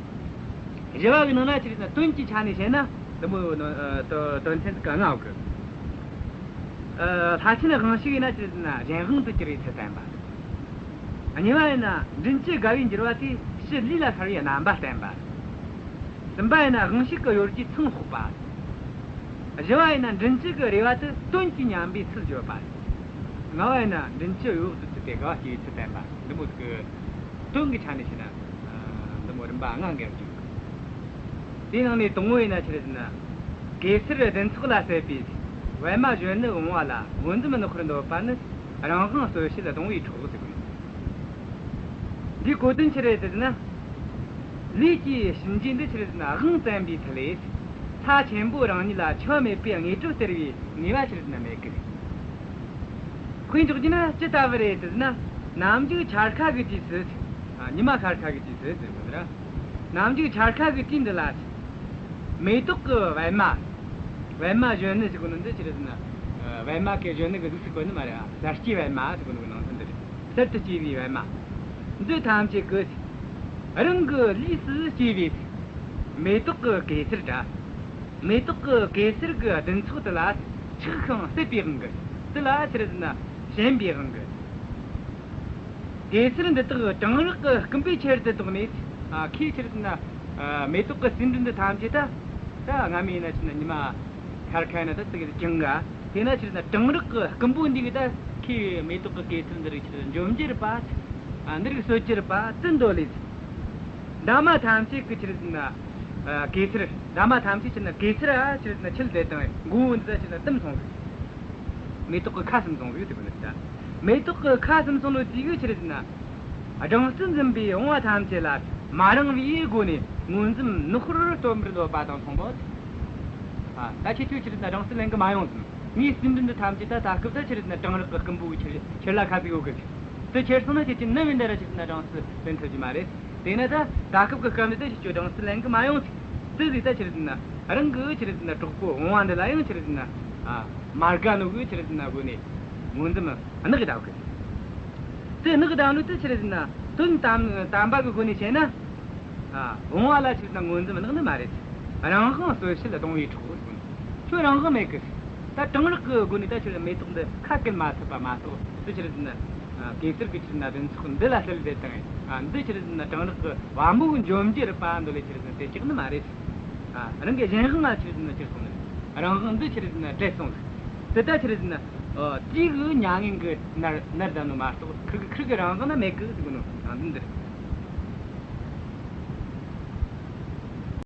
བཞི་བ་གི་ནང་ན་ཆི་ཟེར་ན་དོན་གྱི་ཆ་ནས་བཤད་ན་འདི་མོ་ནོ། ཨ། དོ་དོན་ཚན་ག་ལྔ་ཡོད་གི། ཨ། ལྷ་ཆེན་དབང་ཕྱུག་ཡིན་ན་ཆི་ཟེར་ན་གཞན་དབང་དུ་གྱུར་བའི་ཚུལ་བསྟན་པ། གཉིས་པ་ཡིན་ན་མགྲིན་བཅུ་དགའ་བའི་འགྱུར་བ་དེས་ཕྱི་ལུས་ལ་ཤར་བའི་རྣམ་པ་བསྟན་པ། གསུམ་པ་ཡིན་ན་དབང་ཕྱུག་གི་གཡོ་སྒྱུའི་མཚང་དབུག་པ། བཞི་བ་ཡིན་ན་མགྲིན་བཅུ་གི་རེ་བ་དེ་དོན་གྱིས་ཉམས་པའི་ཚུལ་བརྗོད་པ། ལྔ་བ་ཡིན་ན་མགྲིན་བཅུ་གཡོ་འོག་ཏུ་ཚུད་དེ་དགའ་བ་སྐྱེ་བའི་ཚུལ་བསྟན་པ། འདི་མོ་ཟིག་གི་དོན་གྱི་ཆ་ནས་བཤད་ན། ཨ། འདི་མོ་རིམ་པ་ལྔ་འགལ་རྒྱུ། དེའི་ནང་ནས་དང་པོ་ཡིན་ན་ཆི་ཟེར་ན། གེ་སར་བདུན་ཚོགས་ལ་སྲེད་པའི་པདྨ་གཞོན་ནུ་བུང་བ་ལ། འོད་འཛུམ་ནག་པོར་འདོད་པ་ནི། རང་དབང་རྩོད་བྱེད་སྡོང་བོའི་གྲོགས་ཟེར་གོ་ནོ། འདིའི་གོ་དོན་ཆི་རེད་ཟེར་ན། ལུས་ཀྱི་གཤིན་རྗེ་འདི་ཆི་རེད་ཟེར་ན་དབང་བཙན་པའི་མཐུ་ལས། ལྷ་ཆེན་པོ་རང་ཉིད་ལ་འཆི་བ་མེད་པའི་དངོས་གྲུབ་སྟེར་བའི་ནུས་པ་ཆི་རེད་ཟེར་ན་མེད་གི། དཔེ་འཇོག་རྒྱུ་ན་ཅི་ལྟ་བུ་རེད་ཟེར་ན། ནམ་མཇུག་འཆར་ཁ་གི་དུས་སུ། ཨ། ཉི་མ་འཆར་ཁ་གི་དུས་སུ་ཟེར་གོ་ནི་ར། ནམ་མཇུག་འཆར་ཁ་གི་དུས་འདི་ལ། མེ་ཏོག་གི་པདྨ། པདྨ་གཞོན་ནུ་ཟེར་གོ་ནོ་འདི་ཆི་རེད་ཟེར་ན། ཨ། པདྨ་གི་གཞོན་ནུ་གི་གཟུགས་སུ་བཀོད་ནི་མ་རེད། ཨ། གསར་སྐྱེས་པདྨ་ཟེར་གོ་ནོ་གི་ནང་དོན་འདི་རེད། གསར་དུ་སྐྱེས་པའི་པདྨ། འདི་ཐམས་ཅད་ཀྱིས། རང་གི་ལུས་སུ་སྐྱེས་པའི། མེ་ཏོག་གི་གེ་སར་འདྲ། མེ་ཏོག་གི་གེ་སར་གྱི་བདུན་ཚོགས་དེ་ལ་ཆགས་ཤིང་སྲེད་པའི་དབང་གིས། དེ་ལ་ཆི་རེད་ཟེར་ན་ཞེན་པའི་དབང་གིས། གེ་སར་འདི་དག་གྲང་རེག་གི་རྐུན་པོའི་ཆེད་དུ་བཏགས་ནས། ཨ། ཁོས་ཆི་རེད་ཟེར་ན། ཨ། མེ་ཏོག་གི་ཟེའུ་འབྲུ་འདི་ཐམས་ཅད་ད། ད་སྔ་མོ་ཡིན་ན་ཆི་ཟེར་ན་ཉི་མ་འཆར་ཁ་ཡིན་ན་ད་དེ་གི་གྱང་ག། དེ་ན་ཆི་རེད་ཟེར་ན་གྲང་རེག་གི་རྐུན་པོ་འདི་གིས་ད་ཁོས་མེ་ཏོག་གི་གེ་སར་འདི་རིགས་ཆི་རེད་ཟེར་ན་འཇོམས་རྒྱུ་རེད་པ། ཨ། འདི་རིགས་གསོད་རྒྱུ་རེད་པ་དེ་འདོད་ལས། འདབ་མ་ཐམས་ཅད་ཀྱིས་ཆི་རེད་ཟེར་ན། ཨ། གེ་སར། འདབ་མ་ཐམས་ཅད་ཆི་ཟེར་ན་གེ་སར་ཨ་ཆི་རེད་ཟེར་ན་འཁྱིལ་བསྡད་དང་། མགོ་བོ་འདི་ད་ཆི་ཟེར་ན་བཏུམས་སོང་ཟིག། མེ་ཏོག་གི་ཁ་ཟུམ་སོང་ཟིག་དེ་གོ་ནི་ད། མེ་ཏོག་གི་ཁ་ཟུམ་སོང་ནོ་དེ་གིས་ཆི་རེད་ཟེར་ན། སྦྲང་རྩི་འཛིན་པའི་བུང་བ་ཐམས་ཅད་ལ་མ་རངས་པའི་སྒོ་ནས་ངོས་འཛུམ་ནག་པོར་སྟོན་པར་འདོད་པ་དང་མཚུངས་པ། ཨ། ད་ཁྱེད་ཆོས་ཆི་རེད་ཟེར་ན་སྦྲང་རྩི་ལེན་གི་མ་ཡོང་ཟིན། ངའི་ཟེའུ་འབྲུ་འདི་ཐམས་ཅད་ད་ད་སྐབས་ད་ཆི་རེད་ཟེར་ན་གྲང་རེག་གི་རྐུན་པོ་གི་ཁྱེར་ཁྱེར་ལ་ཁ་ཟིག་ཡོད་གི། དེ་ཁྱེར་སོང་ན་ཁྱེད་ཀྱིས་ནམ་ཡིན་ད་ར་ཆི་རེད་ཟེར་ན་སྦྲང་རྩི་ལེན་ཐུབ་རྒྱུ་མ་རེད། དེས་ན་ད་ད་སྐབས་ཀྱི་སྐབས་འདི་ད་ཁྱེད་ཆོས་སྦྲང་རྩི་ལེན་གི་མ་ཡོང་ཟིག། དེ་ཟིག་ད་ཆི་རེད་ཟེར་ན་རང་གི་ཆི་རེད་ཟེར་ན་གྲོགས་པོ་བུང་བ་འདི་ལ་ཡང་ཆི་རེད་ཟེར་ན། ཨ། མ་དགའ་ནོ་གི་ཆི་རེད་ཟེར་ན་སྒོ་ནས་ངོས་འཛུམ་ནག་གི་བསྡད་གི། དེ་ནག་གི་བསྡད་ནོ་དེ་ཆི་རེད་ཟེར་ན་དོན་དམ་དམ་པ་གི་སྒོ་ནས་བཤད་ན། ཨ། བུང་བ་ལ་ཆི་རེད་ཟེར་ན་ངོས་འཛུམ་ནག་ནི་མ་རེད། རང་དབང་རྩོད་བྱེད་སྡོང་བོའི་གྲོགས་ཟེར་གོ་ནོ། ཁྱོད་རང་དབང་མེད་གི། ད་གྲང་རེག་གི་སྒོ་ནས་ད་ཁྱོད་མེ་ཏོག་འདི་ཁ་བཀལ་མ་ཐུབ་པ་མ་གཏོགས། དེ་ཆི་རེད་ཟེར་ན། ཨ། གེ་སར་གི་ཆི་རེད་ཟེར་ན་བདུན་ཚོགས་འདི་ལ་སྲེད་བསྡད་དང་། ཨ། འདི་ཆི་རེད་ཟེར་ན་གྲང་རེག་གི་བ་མོ་གི་འཇོམས་རྒྱུ་རེད་པ་འདོད་ལས་ཆི་རེད་ཟེར་ན་དེ་ཅིག་ནི་མ་རེད། ཨ། རང་གི་གཞན་དབང་ང་ཆི་རེད་ཟེར་ན་ཁྱེར་སོང་ནི། རང་དབང་འདི་ཆི་རེད་ཟེར་ན་བྲལ་སོང་ཟིག། དེ་ད་ཆི་རེད་ཟེར་ན། ཨ། དེ་གི་མྱ་ངན་གི་མནར་མནར་བསྡད་ནོ་མ་གཏོགས་ཁུར་གི་ཁུར་གི་རང་དབང་ན་མེད་གི་ཟེར་གོ་ནོ་ནང་དོན་འདི་རེད།